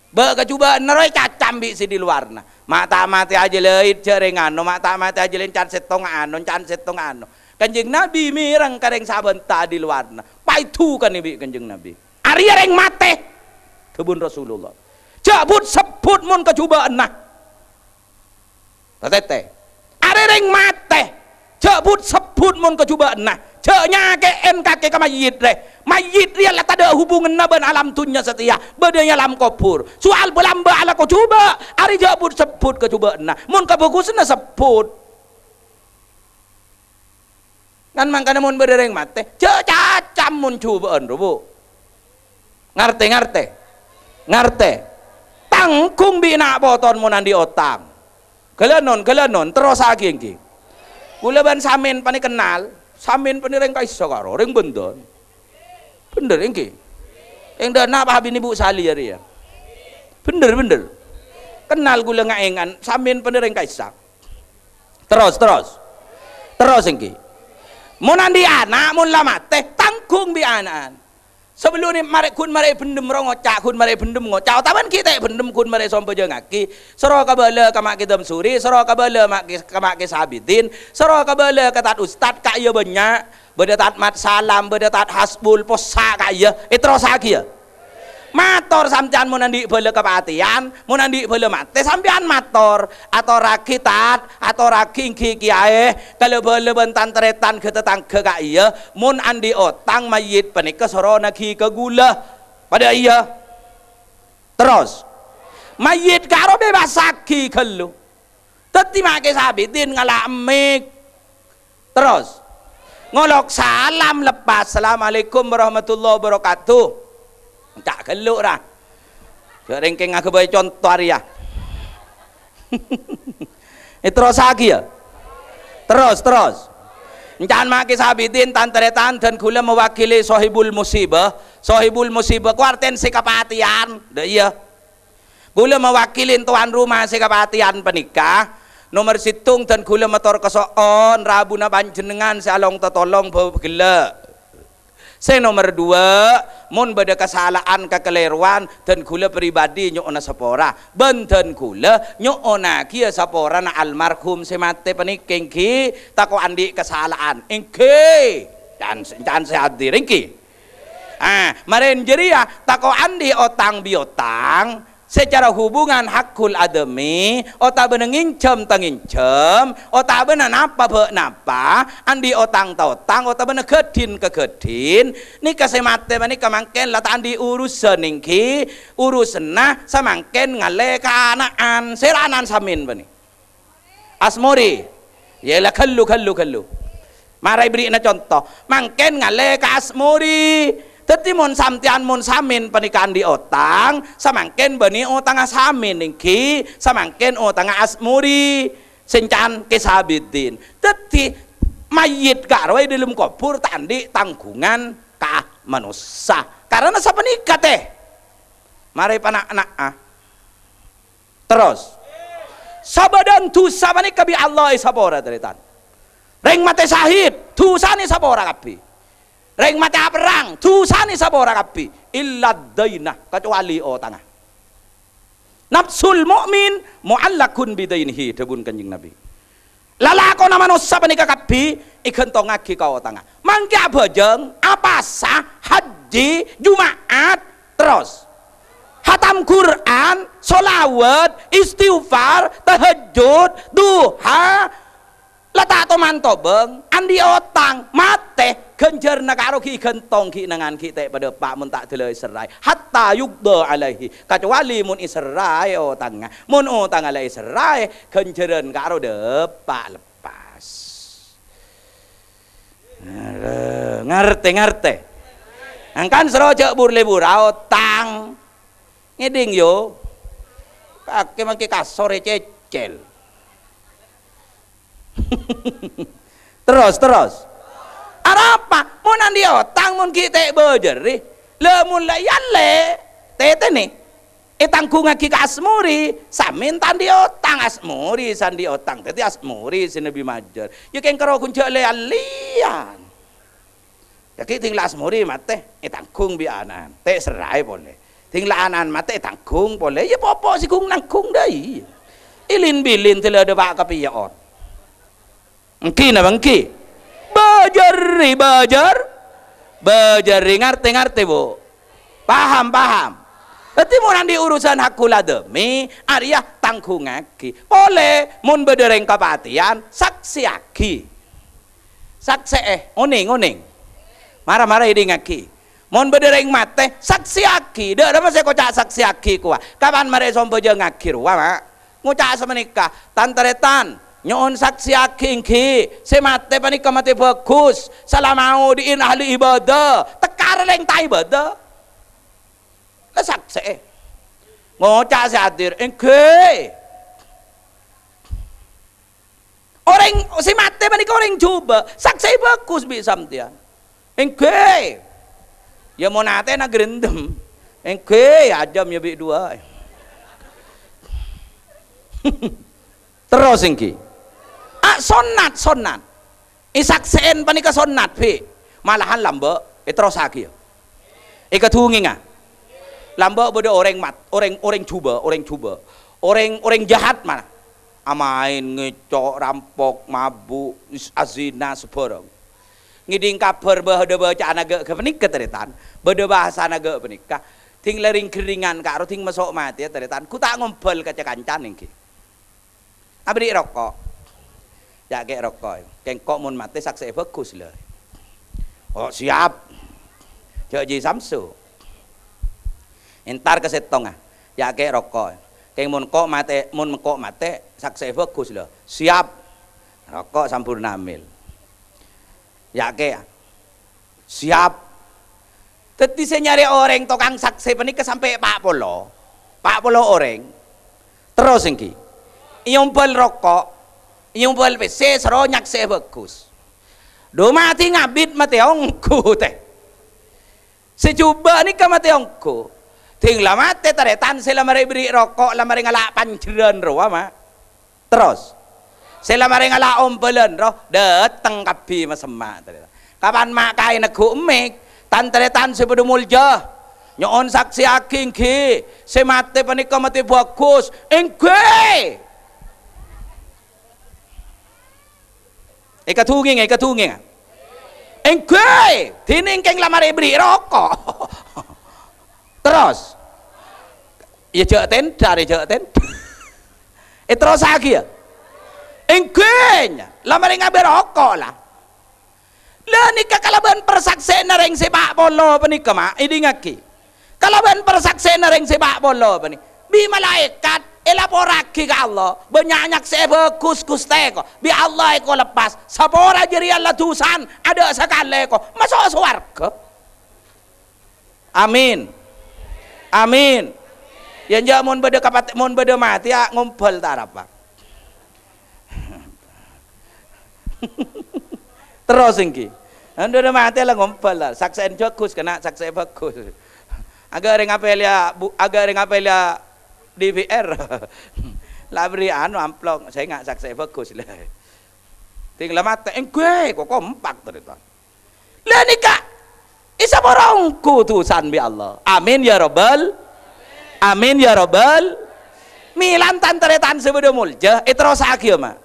Bâ' kajhubâ'ânna rowa ècacam bi' sè di lowarra. "Ma' ta' matè ajâlâit jhâ' rèng ano, ma' ta' matè ajâlâit can sèttonga ano, can sèttonga ano." Kanjeng Nabi mèreng ka rèng sabânta di lowarra. Paèdukanè bi' Kanjeng Nabi. "Arèya rèng matè," dhâbuna Rasulullah. "Jhâ' but-sebbhut mon kajhubâ'ânna." Tatètè. "Arèya rèng matè, jhâ' but-sebbhut mon kajhubâ'ânna. Jhâ' nyakè'è kakè ka mayyit rè. Mayyit rèya la tadâ' hubunganna bân alam dhunnya satèya, bâdâ è alam kobhur. Soal bâlâmbâ alako jhubâ', arèya jhâ' but-sebbhut kajhubâ'ânna. Mon kabhâghusânna sebbhut." Kan mangkana mon bâdâ rèng matè, jhâ' cacam mon jhubâ'ân, rowa. Ngartè, ngartè? Ngartè? Tangghung bi' na' poton mon andi' otang. Ghâlânon, ghâlânon, terrossaghi èngghi. Kaulâ bân samèn panè kennal, samèn panè rèng ka'issa karo, rèng bendân. Bhender èngghi. Rèng dâ' enna' pa abinè Bu Sali arèya. Bhender, bhender. Kennal kaulâ ngaèngan, samèn panè rèng ka'issa. Terros, terros. Terros èngghi. Mon andi' ana', mon la matè, tangghung bi' ana'an. Sabellunna marè, ghun marè bhendhem ro ngoca', ghun marè bhendhem ngoca', otabâ ghi' ta' bhendhem ghun marè sombhâjângaghi, soro kabâlâ ka Ma' Kè Damsuri, soro kabâlâ Ma' Kè, ka Ma' Kè Sabidin, soro kabâlâ ka Tad Ustad, ka'iyâ bânnya', bâdâ Tad Mat Salam, bâdâ Tad Hasbul, possa' ka'iyâ, èterrossaghi, yâ. Mator sampèyan mon andi' bhâlâ kapatèyan, mon andi' bhâlâ matè, sampèyan mator, "Atorraghi, Tad, atorraghi èngghi kèyaè, ka la-bhâlâ bân tan-tarètan ghâ-tatangghâ ka'iyâ, mon andi' otang mayyit panèka soronaghi ka kaulâ." Padâ iyâ. Terros, mayyit karo bebasaghi ghâllu. Dhâddhi Ma' Kè Sabidin ngala' emmik. Terros, ngolok salam leppas, "Assalamualaikum warahmatullahi wabarakatuh." Ca'na ghâllu, ra. Jhâ' rèng kèng aghâbây conto arèya. Èterrossaghi, yâ. Terros, terros. Ènca'an Ma' Kè Sabidin, tan-tarètan, dân kaulâ mawakili sohibul musibah. Sohibul musibah, ku artèna sè kapatèyan. Dâ' iyâ. Kaulâ mawakili towan roma sè kapatèyan panèka. Nomer sèttong, dân kaulâ mator kaso'on, rabuna panjhennengngan sè along tatolong bhâbhâ ghellâ'. Sè nomer duwâ', mon bâdâ kasala'an, kakalèrowan, dân kaulâ pribadi nyo'ona sapora. Bân dân kaulâ nyo'onaghiyâ saporana almarhum sè matè panèka, èngghi, tako' andi' kasala'an. Èngghi, can, can sè hadir, èngghi. Ah, marèn jârèya tako' andi' otang-biotang, secara hubungan hakkul adami, otabâna ngènjhâm-tangènjhâm, otabâna napa bâ' napa, andi' otang-taotang, otabâna ghâdhin-kaghâdhin, nèka sè matè panèka mangkèn la ta' andi' urusan èngghi, urusanna samangkèn ngallè ka ana'an, sè ra ana'an samèn panè. Asmori. Yâ la ghâllu, ghâllu, ghâllu. Mara èberri'na conto. Mangkèn ngallè ka Asmori. Dhâddhi mon sampèyan mon samèn panèka andi' otang, samangkèn bânnè otangnga samèn èngghi, samangkèn otangnga Asmori. Sè ènca'an Kè Sabidin. Dhâddhi mayyit ka'rowa è dâlem kobhur ta' andi' tangghungan ka manossa. Karana sapanèka tè. Mara èpana'-ana'a. Terros, sabâdhân dhusa panèka bi' Allah èsapora, tarètan. Rèng matè sahid, dhusana èsapora kabbhi. Rèng matè aperrang, dusana èsapora kabbhi, illa dainah, kacuali otangnga. Nafsul mu'min mu'allaqun bidainihi, dhâbuna Kanjeng Nabi. Lalakonna manossa panèka kabbhi èghântongngaghi ka otangnga. Mangkè abhâjâng, apasa, hajji, Juma'at, terros hatam Qur'an, sholawat, istighfar, tahajjud, duha, la ta' toman tobâng, andi' otang, matè, ghânjhârânna karo ghi' èghântong, ghi' nèngan, ghi' ta' padâpa' mon ta' dâlâ èserraè. Hatta yuqda alaihi, kacuali mon èserraè otangnga. Mon otangnga la èserraè, ghânjhârân karo dâpa' leppas. Ngartè, ngartè. Angkan soro jhâ' bur-lebur, otang. Ngèdhing, yo. Kakè mangkè kasor ècècèl. Terros, terros. Arapa? Mon andi' otang, mon ghi' ta' èbâjâri. La, mon la iyâ lè, tètènè. Ètangghungngaghi ka asmori, samèn ta' andi' otang, asmori sè andi' otang. Dhâddhi asmori sè nabbhi majâr. Iyâ kèng karo ghun jhâ' lè-allèyan. Dhâddhi dhing la asmori matè, ètangghung bi' ana'na. Ta' èserraè polè. Dhing la ana'na matè, ètangghung polè. Iyâ popo sè ghun nangghung dâi. Ilin-bilin tèla dâpa' ka pèyo'on. Èngghi napa èngghi? Bâjâri, bâjâr. Bâjâri, ngartè, ngartè, Bu? Paham, paham? Dhâddhi mon andi' urusan haqqul adami, arèya tangghungngaghi. Polè, mon bâdâ rèng kapatèyan, saksèyaghi. Saksè'è, onèng, onèng. Mara-mara èdingngaghi. Mon bâdâ rèng matè, saksèyaghi. Dâ' napa sè èkoca' saksèyaghi kowa? Kapan marè sombhâjângngaghi rowa, Ma'? Ngoca' sapanèka, "Tan-tarètan, nyo'on saksèyaghi èngghi, sè matè panèka matè bhâghus, sala maodi'in ahli ibadah, tekka rèng ta' ibadah." La saksè'è. Ngoca' sè hadir, "Èngghi." Orèng sè matè panèka orèng jhubâ', saksè'è bhâghus bi' sampèyan. Èngghi. Iyâ mon atèna grendem. Èngghi, ajâm iyâ bi' duwâ'. Terros èngghi. A, sonnat, sonnat. Èsaksè'è panèka sonnat, bi'. Malahan lambâ' èterrossaghiyâ. Èkadhungènga. Lambâ' bâdâ orèng mat-, orèng, orèng jhubâ', orèng jhubâ'. Orèng, orèng jahat mara. Amaèn, ngèco', rampok, mabu', is-, azina, sabhârâng. Ngèdhing kabhâr bâdâ bâca'anna ghâ-, ghâpanèka, tarètan. Bâdâ bhâsana ghâpanèka. Dhing la rèng-ghârrèngan karo dhing maso' matè, tarètan. Ghu ta' ngombâl ka ca-kancana èngghi. Aberri' roko'. Yâ' kè' roko'. Kèng ko' mon matè saksè'è bhâghus, la. Oh, siap. Jhâ' Ji Samsu. Èntar ka sèttongnga. Yâ' kè' roko'. Kèng mon ko' matè, mon ko' matè, saksè'è bhâghus, la. Siap. Roko' sampurna amèl. Yâ' kè'. Siap. Dhâddhi sè nyarè orèng tokang saksè panèka sampè' pa' polo. Pa' polo orèng. Terros èngghi. Èombâl roko', èombâl pèssè, soro nyaksè'è bhâghus. Dhu matè ngabit matè ongghu, tè. Sè jhubâ' nèka matè ongghu. Dhing la matè tarètan sè la marè èberri' roko', la marè ngala' panjherrân rowa, Ma'. Terros, sè la marè ngala' ombâlân, roh, dâteng kabbhi masemma', tarètan. Kapan ma' kaè negghu' emmik, tan-tarètan sè padâ molja, nyo'on saksèyaghi èngghi, sè matè panèka matè bhâghus, èngghi! Èkadhungènga, èkadhungènga. Èngghi, dhinèng kèng la marè èberri' roko'. Terros, iyâ jhâ' tèndhâr, iyâ jhâ' tèndhâr. Èterrossaghiyâ. Èngghi, la marè ngabâ roko', la. La nèka kalabân parsaksè'anna rèng sè pa' polo panèka, Ma', èdingngaghi. Kalabân parsaksè'anna rèng sè pa' polo panèka, bi' malaèkat èlaporraghi ka Allah, "Bânnya' nyaksè'è bhâghus, Ghustè, ko'. Bi' Allah èkoleppas. Sapora jârèya la dusana, adâ' sakalè, ko'. Maso' sowarghâ." Amin. Amin. Yâ, enjâ' mon bâdâ kapatè-, mon bâdâ matè, yâ, ngombâl ta' arapa. Terros èngghi. Ando matè la ngombâl la. Saksè'è bhâghus, kèng saksè'è bhâghus. Aghâ' rèng apèl yâ, Bu-, aghâ' rèng apèl yâ D P R. La bâri' anu amplop, sènga' saksè'è bhâghus la. Dhing la matè, èngghi, ko' kompak tarètan. La nèka, Èsapora ongghu dusana bi' Allah. Amin ya rabbal. Amin ya rabbal. Mèlan tan-tarètan sè bâdâ molja, èterrossaghiyâ, Ma'.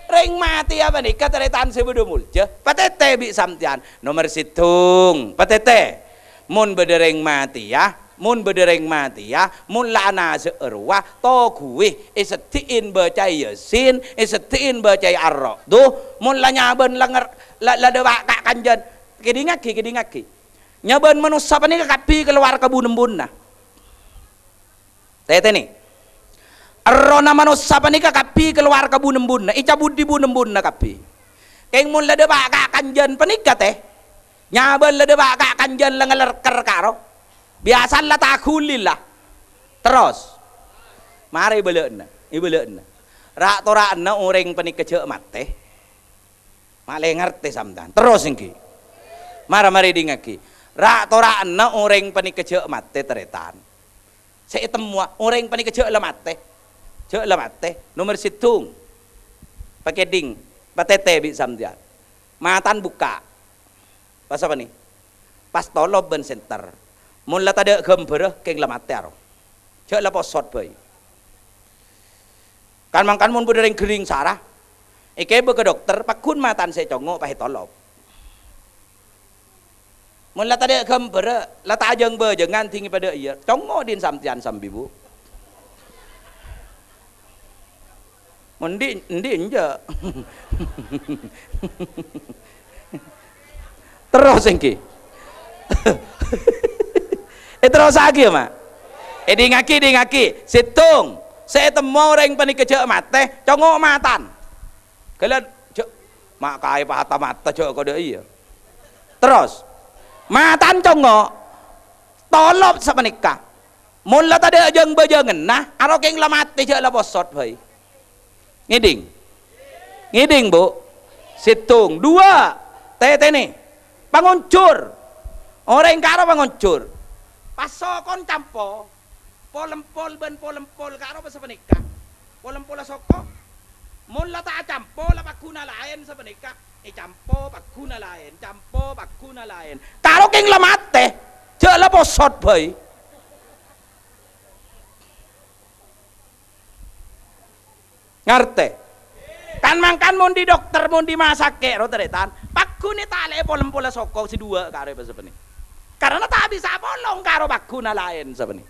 Rèng matèya panèka tarètan sè bâdâ molja, patètè bi' sampèyan. Nomer sèttong, patètè. Mon bâdâ rèng matèya, mon bâdâ rèng matèya, mon la anaza'a rowa, toguwi, èseddhi'in bâca Yasin, èseddhi'in bâca Ar-Ra'du, mon la nyabân la nger-, la, la dâpa' ka-, kanjân. Kèdingngaghi, kèdingngaghi. Nyabân manossa panèka kabbhi kalowar ka bun-embunna. Tètènè. Errohna manossa panèka kabbhi kalowar ka bun-embunna, ècabudhi bun-embunna kabbhi. Kèng mon la dâpa' ka kanjân panèka, tè. Nyabân la dâpa' ka kanjân la ngalerker karo. Biyasana la taghuli la. Terros. Mara èbâlâ'ana, èbâlâ'ana. Ra'-tora'anna orèng panèka jhâ' matè. Ma' lè ngartè sampèyan. Terros èngghi. Mara, mara èdingngaghi. Ra'-tora'anna orèng panèka jhâ' matè, tarètan. Sè ètemmowa orèng panèka jhâ' la matè. Jhâ' la matè. Nomer sèttong. Pakèding, patètè bi' sampèyan. Matana bukka'. Pas apa nè? Pas tolop bân senter. Mon la tadâ' ghâmbhârrâ, kèng la matè aro. Jhâ' la posot bhâi. Kan-mangkan mon bâdâ rèng ghering sara, èkèbâ ka dokter, pagghun matana sè ècongngo' pas ètolop. Mon la tadâ' ghâmbhârrâ, la ta' jâng-bâjângan dingngè padâ iyâ, congngo' dhin sampèyan sambi, Bu. Mon dhi', dhi' enjâ'. Terros èngghi. Èterrossaghiyâ, Ma'. Èdingngaghi, èdingngaghi. Sèttong, sè ètemmo orèng panèka jhâ' matè, congngo' matana. Ghâlâ', jhâ', ma' kaè pata-mata jhâ' kodâ iyâ. Terros, matana congngo', tolop sapanèka. Mon la tadâ' jâng-bâjânganna, aro kèng la matè jhâ' la posot bhâi. Ngèding? Ngèding, Bu? Sèttong. Duwâ', tètènè. Pangonjhur. Orèng karo pangonjhur. Pas sokona campo. Pol-empol bân pol-empol karo sapanèka. Pol-empolla soko. Mon la ta' acampo, la pagghuna laèn sapanèka. Ècampo pagghuna laèn, campo pagghuna laèn. Karo kèng la matè, jhâ' la posot bhâi. Ngartè? Kan-mangkan mon dhi dokter, mon dhi masakè' ro tarètan, pagghunè talè'è pol-empolla soko sè duwâ' karo pas sapanè. Karana ta' bisa apolong karo pagghuna laèn sapanè.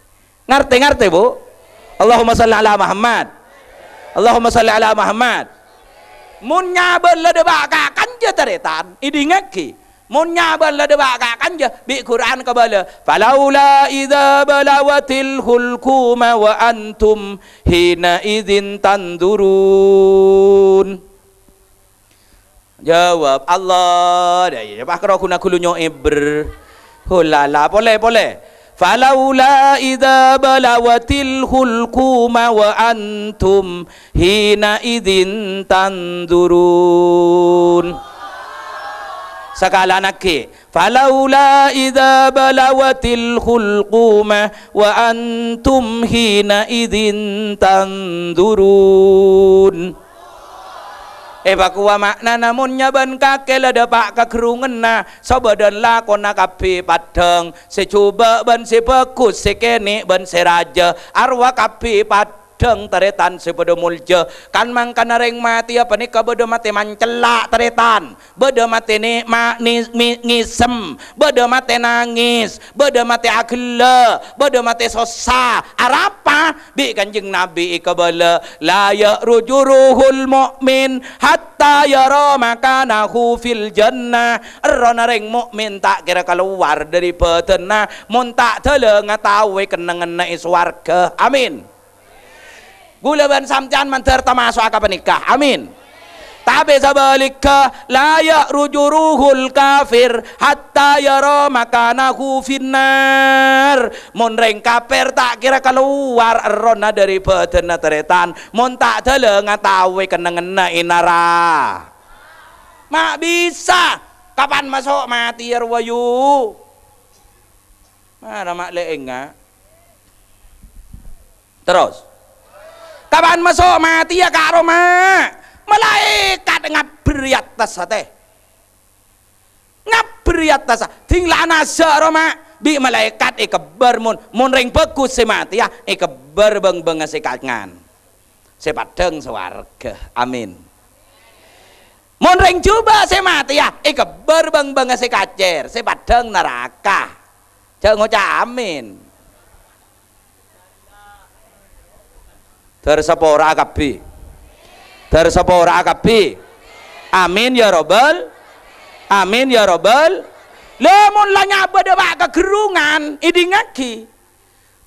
Ngartè, ngartè, Bu? Allahumma shalli ala Muhammad. Allahumma shalli ala Muhammad. Mon nyabân la dâpa' ka kanja tarètan, èdingngaghi. Mon nyabân la dâpa' ka kanja, bi' Qur'an kabâlâ, "Falaula idza balaghatil hulquma wa antum hina idzin tandzurun." Jawab, Allah. Dâ' iyâ, pas karo ghuna ghulunyo èbher. Hulala, polè, polè. "Falaula idza balaghatil hulquma wa antum hina idzin tandzurun." Sakala'an aghi', "Falaula idza balaghatil hulquma wa antum hina idzin tandzurun." Èpakowa ma'nana mon nyabân kakè la dâpa' ka gherrungnganna, sabâdhân lakona kabbhi paddhâng, sè jhubâ' bân sè bhâghus, sè kènè' bân sè rajâ, arowa kabbhi paddhâng tarètan sè padâ molja. Kan-mangkana rèng matèya panèka bâdâ matè mancella' tarètan, bâdâ matè nè-, ma-, ni-, mi-, ngèsem, bâdâ matè nangès, bâdâ matè aghellâ', bâdâ matè sossa. Arapa? Bi' Kanjeng Nabi èkabâlâ, "La ya'ruju ruhul mu'min hatta yara makanahu fil jannah." Errohna rèng mu'min ta' kèra kalowar dâri bâdânna mon ta' dâlâ ngataowè kennengnganna è sowarghâ. Amin. Ghulâ bân sampèyan mandhâr tamaso'a ka panèka. Amin. Tapè sabhâligghâ, "La ya'ruju ruhul kafir hatta yara makanahu finnar." Mon rèng kapèr ta' kèra kalowar errohna dâri bâdânna tarètan, mon ta' dâlâ ngataowè kennengnganna è nara-, ma' bisa. Kapan maso' matèya rowa, yu? Mara ma' lè enga'. Terros. Kapan maso' matèya ka'ro, ma'? Malaèkat ngabbher è attas satè. Ngabbher Bâri' attassa, ding la anassa' roma, bi' malaèkat èkebbhâr mon, mon rèng bhâghus sè matèya èkebbhâr bâng-bângnga sè kangan. Sè paddhâng sowarga. Amin. Mon rèng jhubâ' sè matèya èkebbhâr bâng-bângnga sè kacèr, sè paddhâng naraka. Jhâ' ngoca' amin. Dâr sapora'a kabbhi. Dâr sapora'a kabbhi. Amin ya robbal. Amin ya robbal. Lha mon la nyabâ dâpa' ka ghârrungan, èdingngaghi.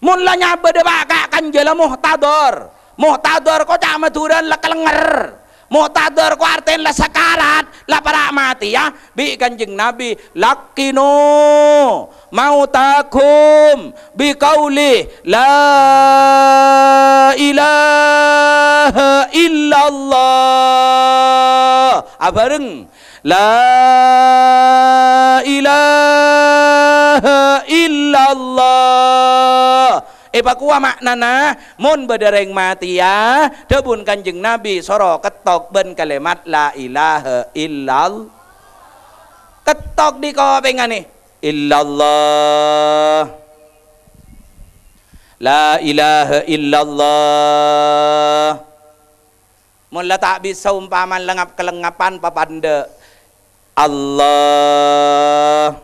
Mon la nyabâ dâpa' ka kanjâlâ muhtadhar. Muhtadhar ko ca' Madhurâ la kalènger. Muhtadhar ko artèna la sakarat, la para' matèya, bi' Kanjeng Nabi, "Laqqinu mautakum biqauli la ilaha illallah." Abhâreng, "La ilaha illallah." Èpakowa ma'nana, mon bâdâ rèng matèya, dhâbuna Kanjeng Nabi, soro kettok bân kalimat la ilaha illal-, kettok dhi' kopèngnga nè, illallah. La ilaha illallah. Mon la ta' bisa ompama lengngap-kalengngapan papandhâ, Allah.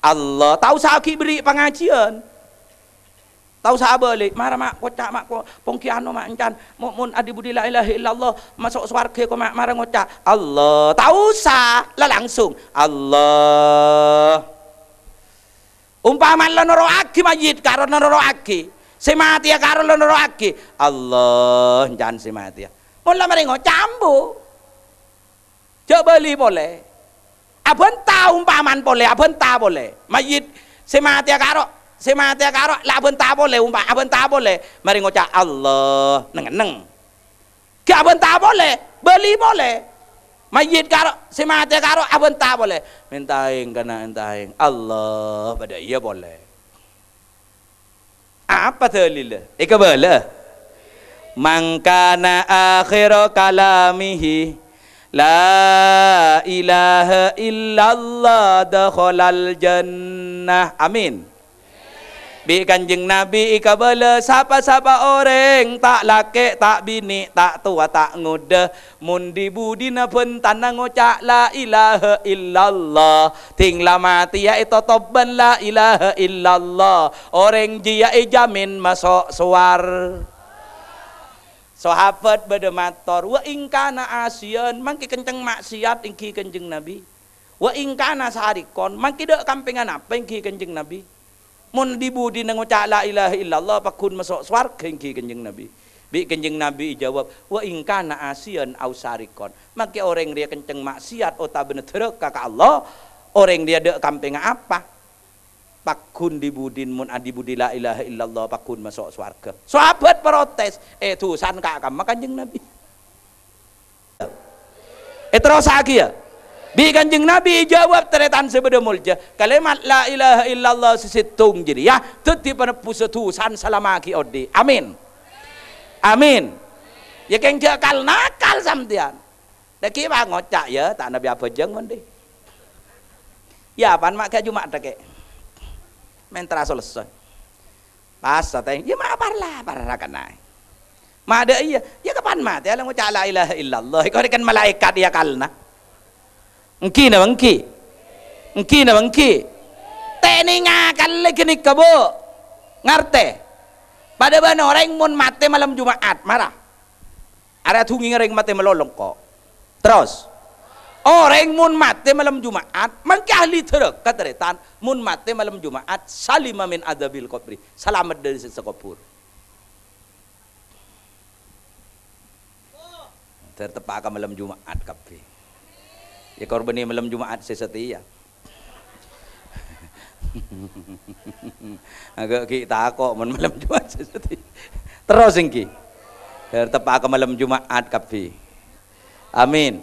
Allah. Ta' osa aghi' berri' pangajiyân. Ta' osa abâli'. Mara ma' koca' ma' ko-, pongki ano ma' encan. Mo-, mon adi-budi la ilaha illallah, maso' sowarghâ ko ma-, mara ngoca', Allah. Ta' osa. La langsung. Allah. Ompama la noro'aghi mayyit, karo la noro'aghi. Sè matèya karo la noro'aghi. Allah, encan sè matèya. Mon la marè ngoca' ambu. Jhâ' bâli polè. Abhânta ompamana polè, abhânta polè. Mayyit sè matèya karo, sè matèya karo, la abhânta polè, ompa-, abhânta polè. Marè ngoca' Allah, neng-enneng. Ghi' abhânta polè, bâli polè. Mayyit karo, sè matè karo abhânta polè. Mèntaèng kana' èntaèng. Allah, padâ iyâ polè. Apa dalilla? Èkabâlâ. "Man kana akhira kalamihi la ilaha illallah dakhalal jannah." Amin. Bi' Kanjeng Nabi èkabâlâ, sapa-sapa orèng, ta' lakè', ta' binè', ta' towa, ta' ngodâ, mon dhi-budhina bhântana ngoca' la ilaha illallah, ding la matèya ètotop bân la ilaha illallah, orèng jiyâ èjhâmin maso' sowar-, Sahabat bâdâ mator, "Wa in kana asiyan, mangkè kenceng maksiat èngghi Kanjeng Nabi." "Wa in kana sariqon, mangkè dâ' kampèngan apa èngghi Kanjeng Nabi? Mon dhi-budhina ngoca' la ilaha illallah, pagghun maso' sowarghâ èngghi Kanjeng Nabi." Bi' Kanjeng Nabi èjâwâb, "Wa in kana asiyan au sariqon, mangkè orèng rèya kenceng maksiat otabâna dhârâka ka Allah, orèng rèya dâ' kampèngnga apa? Pagghun dhi-budhina mon adhi-budhi la ilaha illallah, pagghun maso' sowarghâ." Sahabat protes, "Eh, dhusana ka' kamma Kanjeng Nabi." Èterrossaghiyâ. Bi' Kanjeng Nabi èjâwâb, tarètan sè bâdâ molja, "Kalimat la ilaha illallah sè sèttong jârèya dhâddhi panebbhussa dhusana salama ghi' odi'." Amin. Amin. Yâ kèng jhâ' kal-nakal sampèyan. Dâgghi' pangoca', yâ, ta' nabi abhâjâng mon dhi. Yâ, pan ma' ghâ' Juma'at dhâkè'. Mènta solessè. Pas satèng, yâ ma' parla, parla kènaè. Ma' dâ' iyâ, yâ kapan matè la ngoca' la ilaha illallah. Èko rèken malaèkat yâ kalna. Èngghi napa èngghi? Èngghi napa èngghi? Tènènga kalè ghânèka, Bu. Ngartè? Padâ bân orèng mon matè malem Juma'at, mara. Arè adhungènga orèng matè malolo engko'. Terros, orèng mon matè malem Juma'at, mangkè ahli dhârâka tarètan, mon matè malem Juma'at, salima min adzabil qabri, salamet dâri siksa kobhur. Dâr teppa' ka malem Juma'at kabbhi. Yâ, korbhâni malem Juma'at sè satèya. Agak ghi' tako' mon malem Juma'at sè satèya. Terros èngghi. Dâr teppa' ka malem Juma'at kabbhi. Amin.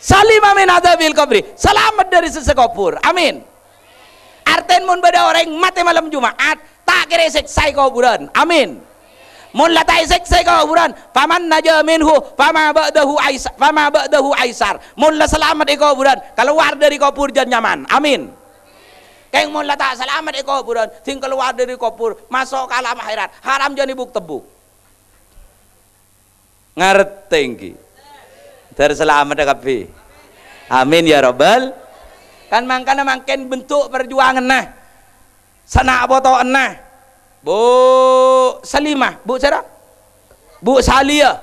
Salima min adzabil qabri. Salamet dâri siksa kobhur. Amin. Artèna mon bâdâ orèng matè malem Juma'at, ta' kèra èsèksa è kobhurân. Amin. Mon la ta' èsèksa è kobhurân, "Faman naja minhu, fama ba'dahu aisa-, fama ba'dahu aisar." Mon la salamet è kobhurân, kalowar dhâri kobhur jân nyaman. Amin. Kèng mon la ta' salamet è kobhurân, dhing kalowar dhâri kobhur, maso' ka alam akhèrat, haram jân èbuk-tebbuk. Ngartè ènggi? Dhâr salamet kabbhi. Amin ya rabbal. Kan mangkana mangkèn bentuk parjuwanganna. Sana' poto'anna Bu' Salimah, Bu' sèra? Bu' Saliyah.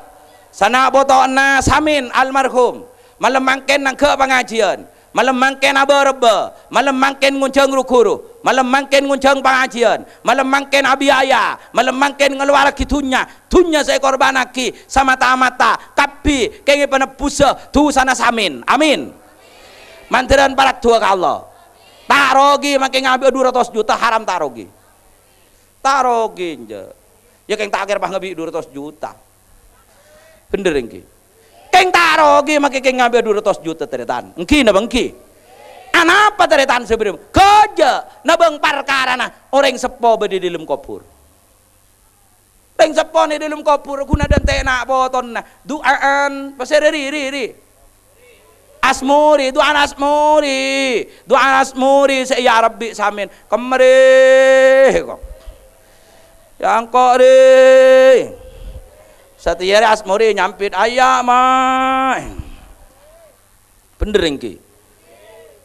Sana' poto'anna Samin almarhum. Malem mangkèn nangghâ' pangajiyân. Malem mangkèn abâ-rebbhâ. Malem mangkèn ngonjhâng ru-ghuru. Malem mangkèn ngonjhâng pangajiyân. Malem mangkèn abiyaya. Malem mangkèn ngalowarraghi dhunnya. Dhunnya sè èkorbhânnaghi samata-mata kabbhi kèngèng panebbusa dhusana Samin. Amin. Mandhârân paradduwâ ka Allah. Ta' rogi makè ngabâ' dhu ratos juta, haram ta' rogi. Ta' rogi, enjâ'. Ya, kèng ta' kèra pas ngabâ' dhu ratos juta. Bhender ènggi? Kèng ta' rogi makè kèng ngabâ' dhu ratos juta, tarètan. Ènggi napa ènggi? Anapa tarètan sè bârâmma? Ghâjâ' nabâng parkarana orèng seppo bâdâ è dhâlem kobhur. Rèng seppona è dhâlem kobhur, ghuna dântè' na' potona. Du'aan, pasèra ri, ri, ri? Asmori, du'aan asmori. Du'aan asmori sè èyarep bi' Samin. Kemma rè, ko'. Ya engko' rè. Satèya rè asmori nyampit, "Ayya, ma'." Bhender ènggi?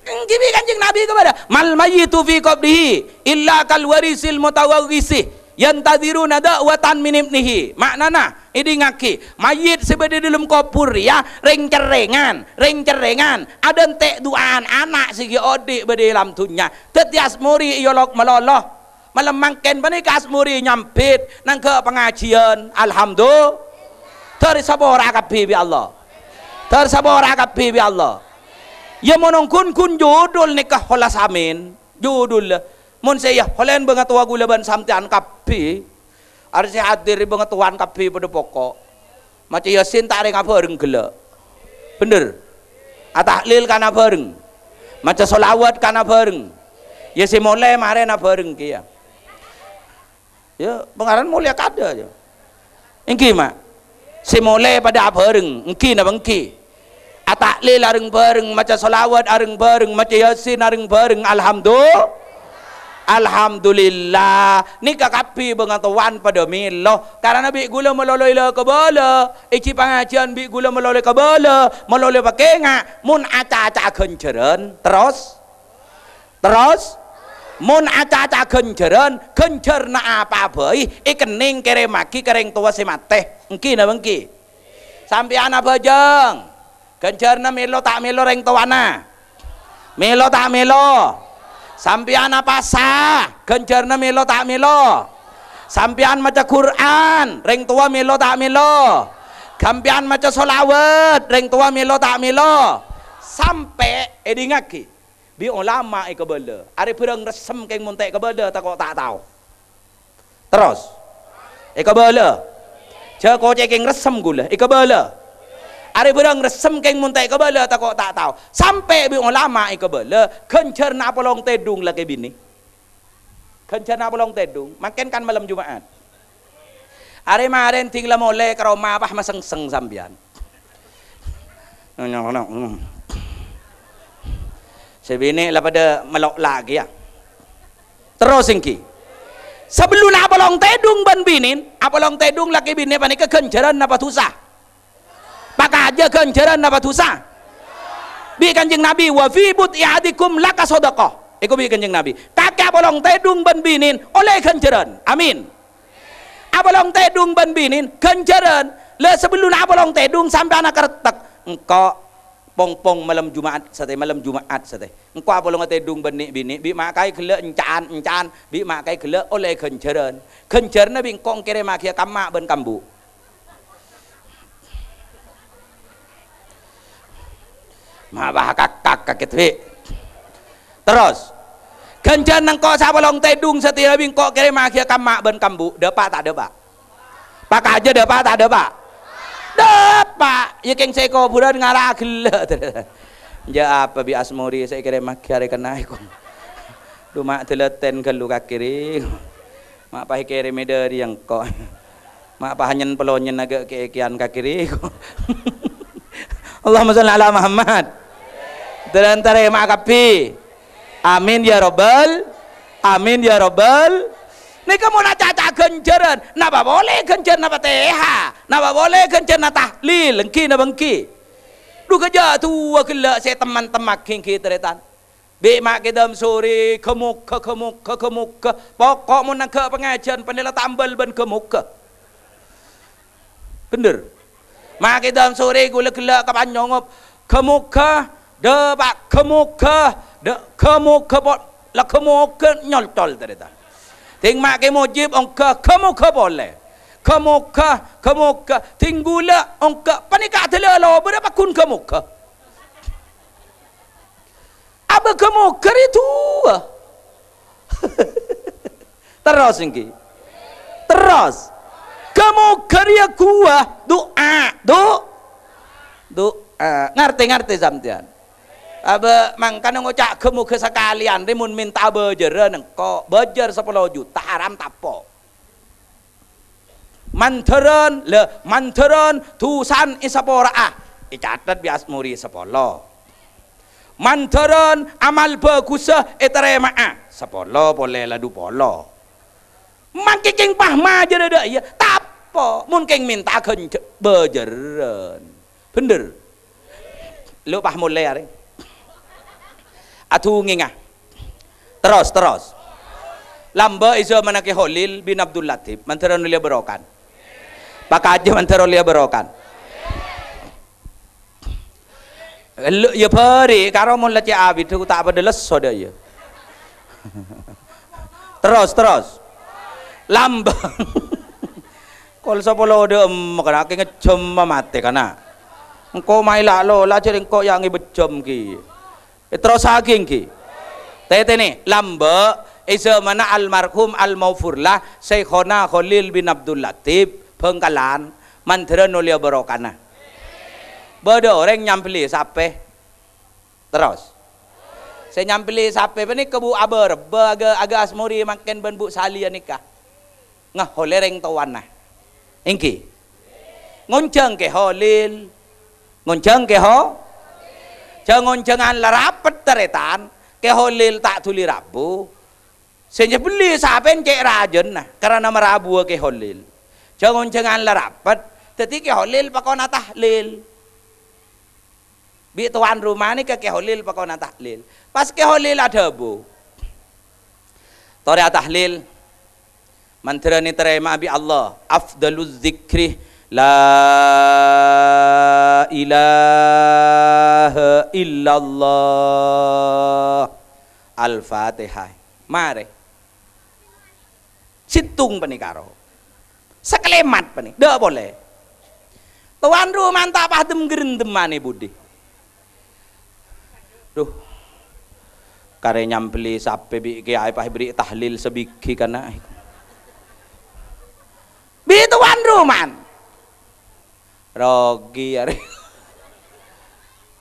Ènggi bi' Kanjeng Nabi kabâdâ, "Mal mayyitu fi qabrihi illa kal warisil mutawaggisi yantadziruna da'watan min ibnihi." Ma'nana, èdingngaghi, mayyit sè bâdâ è dhâlem kobhur rèya rèng-cerrèngan, rèng-cerrèngan, adântè' du'aan ana' sè ghi' odi' bâdâ è alam dhunnya. Dhâddhi asmori èyolok malolo. Malem mangkèn panèka asmori nyambit nangghâ' pangajiyân. Alhamdu-, dhâr èsapora kabbhi bi' Allah. Dhâr èsapora kabbhi bi' Allah. Ya, mon ghun-ghun judul nèka holas amin. Judul. Mon sè ya, holèn bângatowa ghulâ bân sampèyan kabbhi. Arè sè hadir bângatowan kabbhi padâ poko'. Maca Yasin ta' rèng abhâreng ghellâ'. Bhender. Atahlil kan abhâreng. Maca sholawat kan abhâreng. Ya sè molè marèna abhâreng kèya. Ya, pangaran molèya kada ya. Ènggi, Ma'? Sè molè padâ abhâreng. Ènggi napa ènggi? Atahlil areng-bhâreng, maca sholawat areng-bhâreng, maca Yasin areng-bhâreng. Alhamdu-, Alhamdulillah. Nèka kabbhi bângatowan padâ mèlo. Karana bi' ghulâ malolo èla kabâlâ. Èjhi pangajiyân bi' ghulâ malolo kabâlâ. Malolo pakènga'. Mon acaca'a ghânjhârân, terros? Terros? Mon acaca'a ghânjhârân, ghânjhârânna apa'a bhâi èkennèng kèrèmmaghi ka rèng towa sè matè. Ènggi napa ènggi? Sampèyan abhâjâng. Ghânjhârânna mèlo ta' mèlo rèng towana? Mèlo ta' mèlo? Sampèyan apasa? Ghânjhârânna mèlo ta' mèlo? Sampèyan maca Qur'an, rèng towa mèlo ta' mèlo? Sampèyan maca sholawat, rèng towa mèlo ta' mèlo? Sampè' èdingngaghi, bi' olama èkabâlâ. Arè bhârâng ressem kèng mon ta' èkabâlâ tako' ta' tao. Terros. Èkabâlâ. Jhâ' kocè' kèng ressem ghulâ. Èkabâlâ. Arè bhârâng ressem kèng mon ta' èkabâlâ tako' ta' tao. Sampè' bi' olama èkabâlâ. Ghânjhârânna apolong tèdung lakè binè. Ghânjhârânna apolong tèdung. Mangkèn kan malem Juma'at. Arè marèn dhing la molè ka roma pas masengseng sampèyan. Sè binè la padâ mello' la kèya. Terros ènggi. Sabellunna apolong tèdung bân binèn, apolong tèdung lakè binè panèka ghânjhârân napa dhusa? Pakajâ ghânjhârân napa dhusa? Bi' Kanjeng Nabi, "Wa fi bud'i ahadikum laka shadaqah." Èko bi' Kanjeng Nabi. Kakè apolong tèdung bân binèn, ollè ghânjhârân. Amin. Apolong tèdung bân binèn, ghânjhârân. La sabellunna apolong tèdung sampèyan akarettek. Engko' pong-pong malem Juma'at satè, malem Juma'at satè. Engko' apolong atèdung bân nè'-binè', bi' ma' kaè ghellâ' enca'an-enca'an, bi' ma' kaè ghellâ' ollè ghânjhârân. Ghânjhârânna bi' engko' èkèrèmmaghiyâ ka emma' bân ka embu'. Ma' bâ' kak-, kak-, kakè bi'. Terros, ghânjhârân engko' sapolong tèdung satèya bi' engko' èkèrèmmaghiyâ ka emma' bân ka embu', dâpa' ta' dâpa'? Pakajâ dâpa' ta' dâpa'? Dâpa'! Yâ kèng sè kobhurân ngala' ghellâ'. Jâ' apa bi' asmori sè èkèrèmmaghi arè kennaè ko'? Dhu ma' dâlâtèn ghâllu kakè rè. Ma' pas èkèrèmè dâri engko'. Ma' pahanyen pelonyen agak kekean ka kiri. Allahumma shalli ala Muhammad. Dalam tarema kabbhi. Amin ya rabbal. Amin ya rabbal. Nèka mon acaca ganjaran, napa polè ganjaranna Fatihah, napa polè ganjaranna tahlil, èngghi napa èngghi? Dhu kajâ' duwâ ghellâ' sè temman-temman èngghi tarètan. Bi' ma' kèdam sore, ghâ-moghâ, ghâ-moghâ, ghâ-moghâ. Pokok mon nangghâ' pangajhiyân, panèla tambal bân ghâ-moghâ. Bhender. Ma' kèdam sore ghulâ ghellâ' ka panyongop. Ghâ-moghâ, dâpa', ghâ-moghâ, dâ-, ghâ-moghâ po-, la ghâ-moghâ nyolcol tarètan. Ding ma' Kè Mujib ongghâ, ghâ-moghâ polè. Ghâ-moghâ, ghâ-moghâ. Ding ghulâ ongghâ, panèka adâlâ lobârâ paggun ghâ-moghâ. Abâ ghâ-moghâ rè duwâ. Terros èngghi. Terros. Ghâ-moghâ rèya ghuwâ. Du'a. Du-, du'a. Ngartè-ngartè sampèyan. Abâ mangkana ngoca' ghâ-moghâ sakalèyan rè mon mènta bâjârân engko'. Bâjâr sapolo juta haram tapo'. Mandhârân, la, mandhârân dusana èsapora'a, ècatet bi' Asmori sapolo. Mandhârân amal bhâghussa ètarèma'a, sapolo polè la dupolo. Mangkèng pahma jârâ dâ' iyâ, tapo', mon kèng mènta ghânjhâ-, bâjârân. Bhender. Lo' pas molè arè. Adhungènga. Terros, terros. Lambâ' è zâmanna Kè Kholil bin Abdul Latif, mandhâr olèya barokan. Pakajâ mandhâr olèya barokan. Lo', iyâ bâri', karo mon la cè' abit, ta' padâ lesso dâ' iyâ. Terros, terros. Lambâ'. Kol sapolo dâ' emma kana' kè ngejjhâm matè kana'. Engko' maè la' lola jârèya engko' ya' ngèbejjhâm kè. Èterrossaghi èngghi. Tètènè, lambâ' è zâmanna almarhum almaghfurlah Syaikhona Kholil bin Abdul Latif, Bhângkalan, mandhârân olèya barokana. Bâdâ orèng nyambelli sapè. Terros. Sè nyambelli sapè panèka Bu Abâ Rebbâ, Aga, Aga Asmori mangkèn bân Bu Saliya nèka. Ngaholè rèng towana. Èngghi. Ngonjhâng Kè Kholil. Ngonjhâng Kè Kho-, jhâng-onjhângan la rapet tarètan. Kè Kholil ta' dhuli rabu. Sè nyambelli sapèna cè' rajâna, karana marabuwâ Kè Kholil. Jhâng-onjhângan la rapet, dhâddhi Kè Kholil pakona tahlil. Bi' towan roma nèka Kè Kholil pakona tahlil. Pas Kè Kholil adhâbu, "Torè atahlil, mandhârân ètarèma'a bi' Allah, afdaluz zikri la ilaha illallah." Al-Fatihah. Marè. Sèttong panèka ro. Sakalemat panè-, dâ' polè. Towan romana ta' padem-gherendemmanè budi. Dhu. Karè nyambelli sapè bi' kèyaè pas èberri' tahlil sabighi kana'. Bi' towan romana. Rogi arè.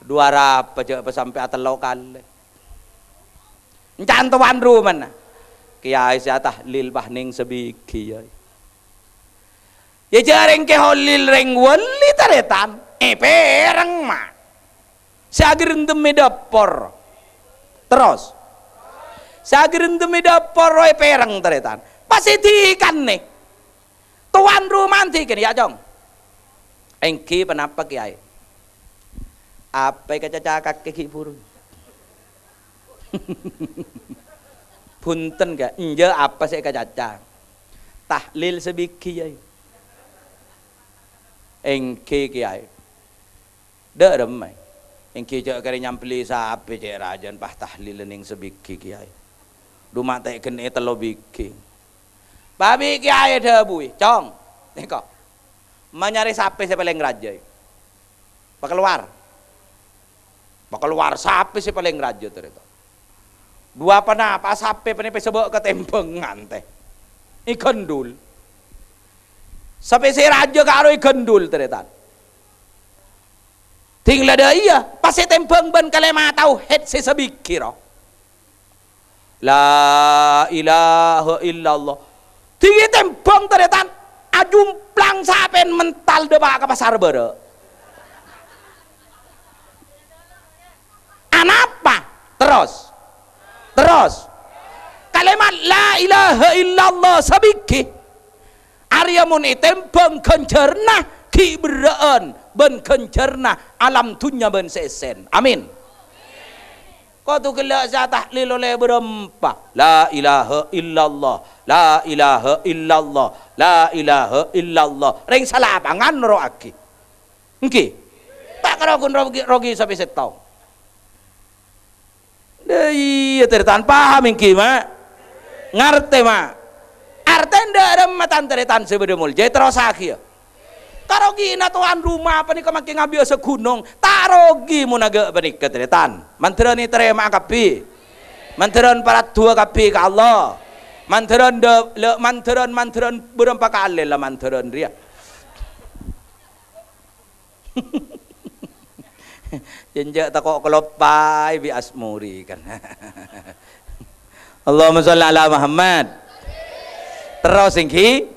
Dhu arapa jhâ' pas sampè' atello kalè. Èncana towan romana. Kèyaè sè atahlil pas nèng sabighi, yâ. Yâ jhârèng Kè Kholil rèng wali tarètan. Èpèrèng, ma'. Sè agherendem è dâpor. Terros. Sè agherendem è dâpor rowa èpèrèng tarètan. Pas èdhikanè. Towan romana dhikanè, "Yâ, Cong." "Èngghi, ponapa, Kèyaè?" "Apa èkacaca kakè ghi' bhuru?" "Bhunten, Kè." "Enjâ', apa sè èkacaca?" "Tahlil sabighi, Kèyaè." "Èngghi, Kèyaè." "Dâ' remma, èngghi jhâ' karè nyambelli sapè cè' rajâna pas tahlil nèng sabighi, Kèyaè. Dhu ma' ta' ghenna' tello bighi." Pas bi' kèyaè dhâbuwi, "Cong, nèko, manyarè sapè sè palèng rajâ, è. Pakalowar. Pakalowar sapè sè palèng rajâ, tarètan. Dhu ponapa sapè panèka sè bâ' katèmbhângan, tè. Èghendul. Sapè sè rajâ karo èghendul, tarètan. Ding la dâ' iyâ, pas ètèmbhâng bân kalèma tauhid sè sabighi, ro. La ilaha illallah. Ding ètèmbhâng, tarètan. Ajumpa Ang sapèn mental dâpa' ka pasar bârâ'. Anapa? Terros. Terros. Kalimat la ilaha illallah sabighi. Arèya mon ètèmbhâng ghânjhârânna ghi' berrâ'ân bân ghânjhârânna alam dhunnya bân sè èssèn. Amin. Kodhu ghellâ' sè atahlil ollè bârâmpa. La ilaha illallah, la ilaha illallah, la ilaha illallah. Rèng salapangan noro'aghi. Èngghi. Ta' karo ghun rogi, rogi sapè sèttong. Lah iyâ, tarètan, paham èngghi, Ma'? Ngartè, Ma'? Artèna dâ' remma, tan-tarètan sè bâdâ molja, terrossaghiyâ. Karogiyanna towan roma panèka mangkèn ngabiyâ saghunong, ta' rogi mon aghâ' panèka, tarètan. Mandhârân ètarèma'a kabbhi. Mandhârân paradduwâ kabbhi ka Allah. Mandhârân dâ-, la-, mandhârân, mandhârân bârâmpa kalè la mandhârân rèya. Jhânjhâ' tako' kaloppaè bi' Asmori kan. Allahumma sholli ala Muhammad. Terros èngghi.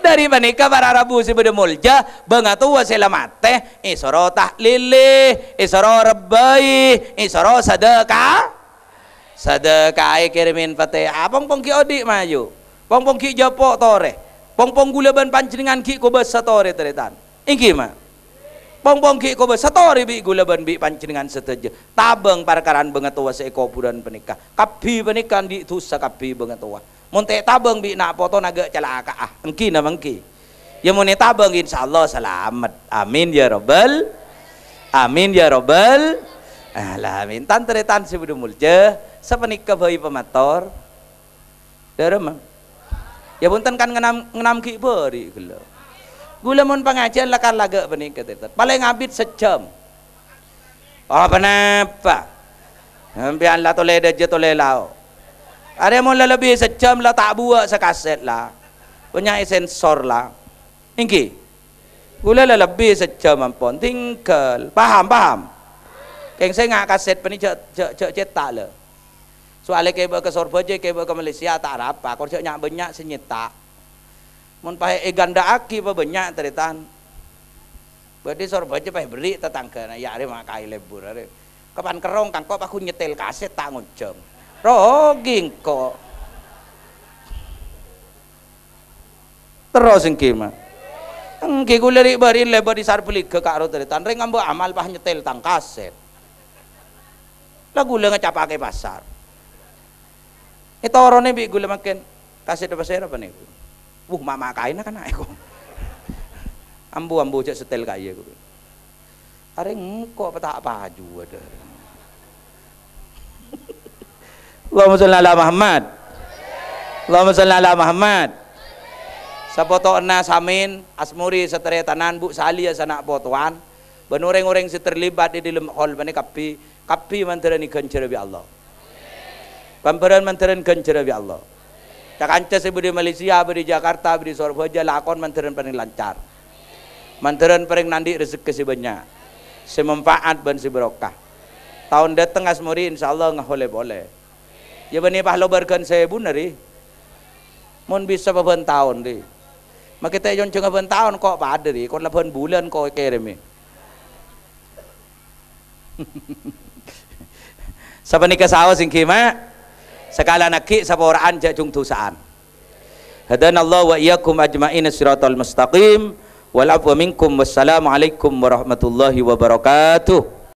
Dâri panèka para rabu sè bâdâ molja, bângatowa sè la matè, èsoro tahlili, èsoro rebbâi, èsoro sadâka. Sadâkaè kèrèmè Fatihah. Pong-pong ghi' odi' mayu. Pong-pong ghi' jhâpo' torè. Pong-pong ghulâ bân panjhennengngan ghi' kobâsa torè, tarètan. Èngghi, Ma'? Pong-pong ghi' kobâsa torè bi' ghulâ bân bi' panjhennengngan sadhâjâ. Tabâng parkarana bângatowa sè è kobhurân panèka. Kabbhi panèka andi' dhusa kabbhi bângatowa. Mon ta' ètabâng bi' na' potona aghâ' calaka'a. Èngghi napa èngghi? Ya, mon ètabâng, insyaallah salamet. Amin ya rabbal, amin ya rabbal alamin. Tan-tarètan sè bâdâ molja, sapanèka bhâi pamator. Dâremma. Ya, bhunten kan ngennam, ngennam ghi' bâri' ghellâ'. Ghulâ mon pangajiyân la-, kan la aghâ' panèka, tarètan. Palèng abit sajjhâm. Oh, ponapa? Sampèyan la tolè dâjâ tolè lao'. Arè mon la lebbi sajjhâm la ta' buwâ' sakaset la. Bânnya' èsensor la. Èngghi. Ghulâ la lebbi sajjhâm ampon. Tinggal. Paham, paham? Kèng sènga' kaset panè jhâ', jhâ', jhâ' cèta' la. Soalè kèbâ ka Sorbhâjâ, kèbâ ka Malaysia ta' arapa. Kor jhâ' nya'-bânnya' sè nyèta'. Mon paè èghândhâ'aghi pabânnya', tarètan. Bâdhi Sorbhâjâ paè berri' tatangghâna, ya arè ma' kaè lebur arè. Kapan kerrong kangko' paghun nyetel kaset ta' ngonjhâng. Rogi engko'. Terros èngghi, Ma'. Èngghi ghulâ ri'-bâri' lèbât è Sarbhâligâ ka'ro tarètan, rèng amba amal pas nyetel tang kaset. La ghulâ ngacapa'aghi pasar. Ètoronè bi' ghulâ mangkèn, "Kaset pasèra panèko?" "Wuh, ma'-ma' kaèna kana' èko." "Ambu, ambu, jhâ' setel ka iyâ," ghulâ. Arè engko' pa ta' paju, adâ. Allahumma sholli ala Muhammad. Allahumma sholli ala Muhammad. Sapoto'na Samin, Asmori sataretanan, Bu Salia sana' potowan, bân orèng-orèng sè terlibat è dâlem hol panè kabbhi, kabbhi mandhârâni ghânjhârâ bi' Allah. Bân bhârân mandhârân ghânjhârâ bi' Allah. Ca-kanca sè bâdâ è Malaysia, bâdâ è Jakarta, bâdâ è Sorbhâjâ, lakon mandhârân parèng lancar. Mandhârân parèng nandi' rejekkè sè bânnya', sè manfaat bân sè barokah. Taon dâteng Asmori insyaallah ngaholè polè. Ya bânnè pas lo bârghân sèbuna, ri. Mon bisa pabân taon, ri. Makè ta' èyonjhânga bân taon, ko' padâ, ri. Ko' la bân bulân, ko' èkèrèmè. Sapanèka saos èngghi, Ma'. Sakalèyan aghi' sapora'an jhâ' jung dhusa'an. Hadanallahu wa iyyakum ajma'in shiratal mustaqim. Wal afwa minkum. Wassalamualaikum warahmatullahi wabarakatuh.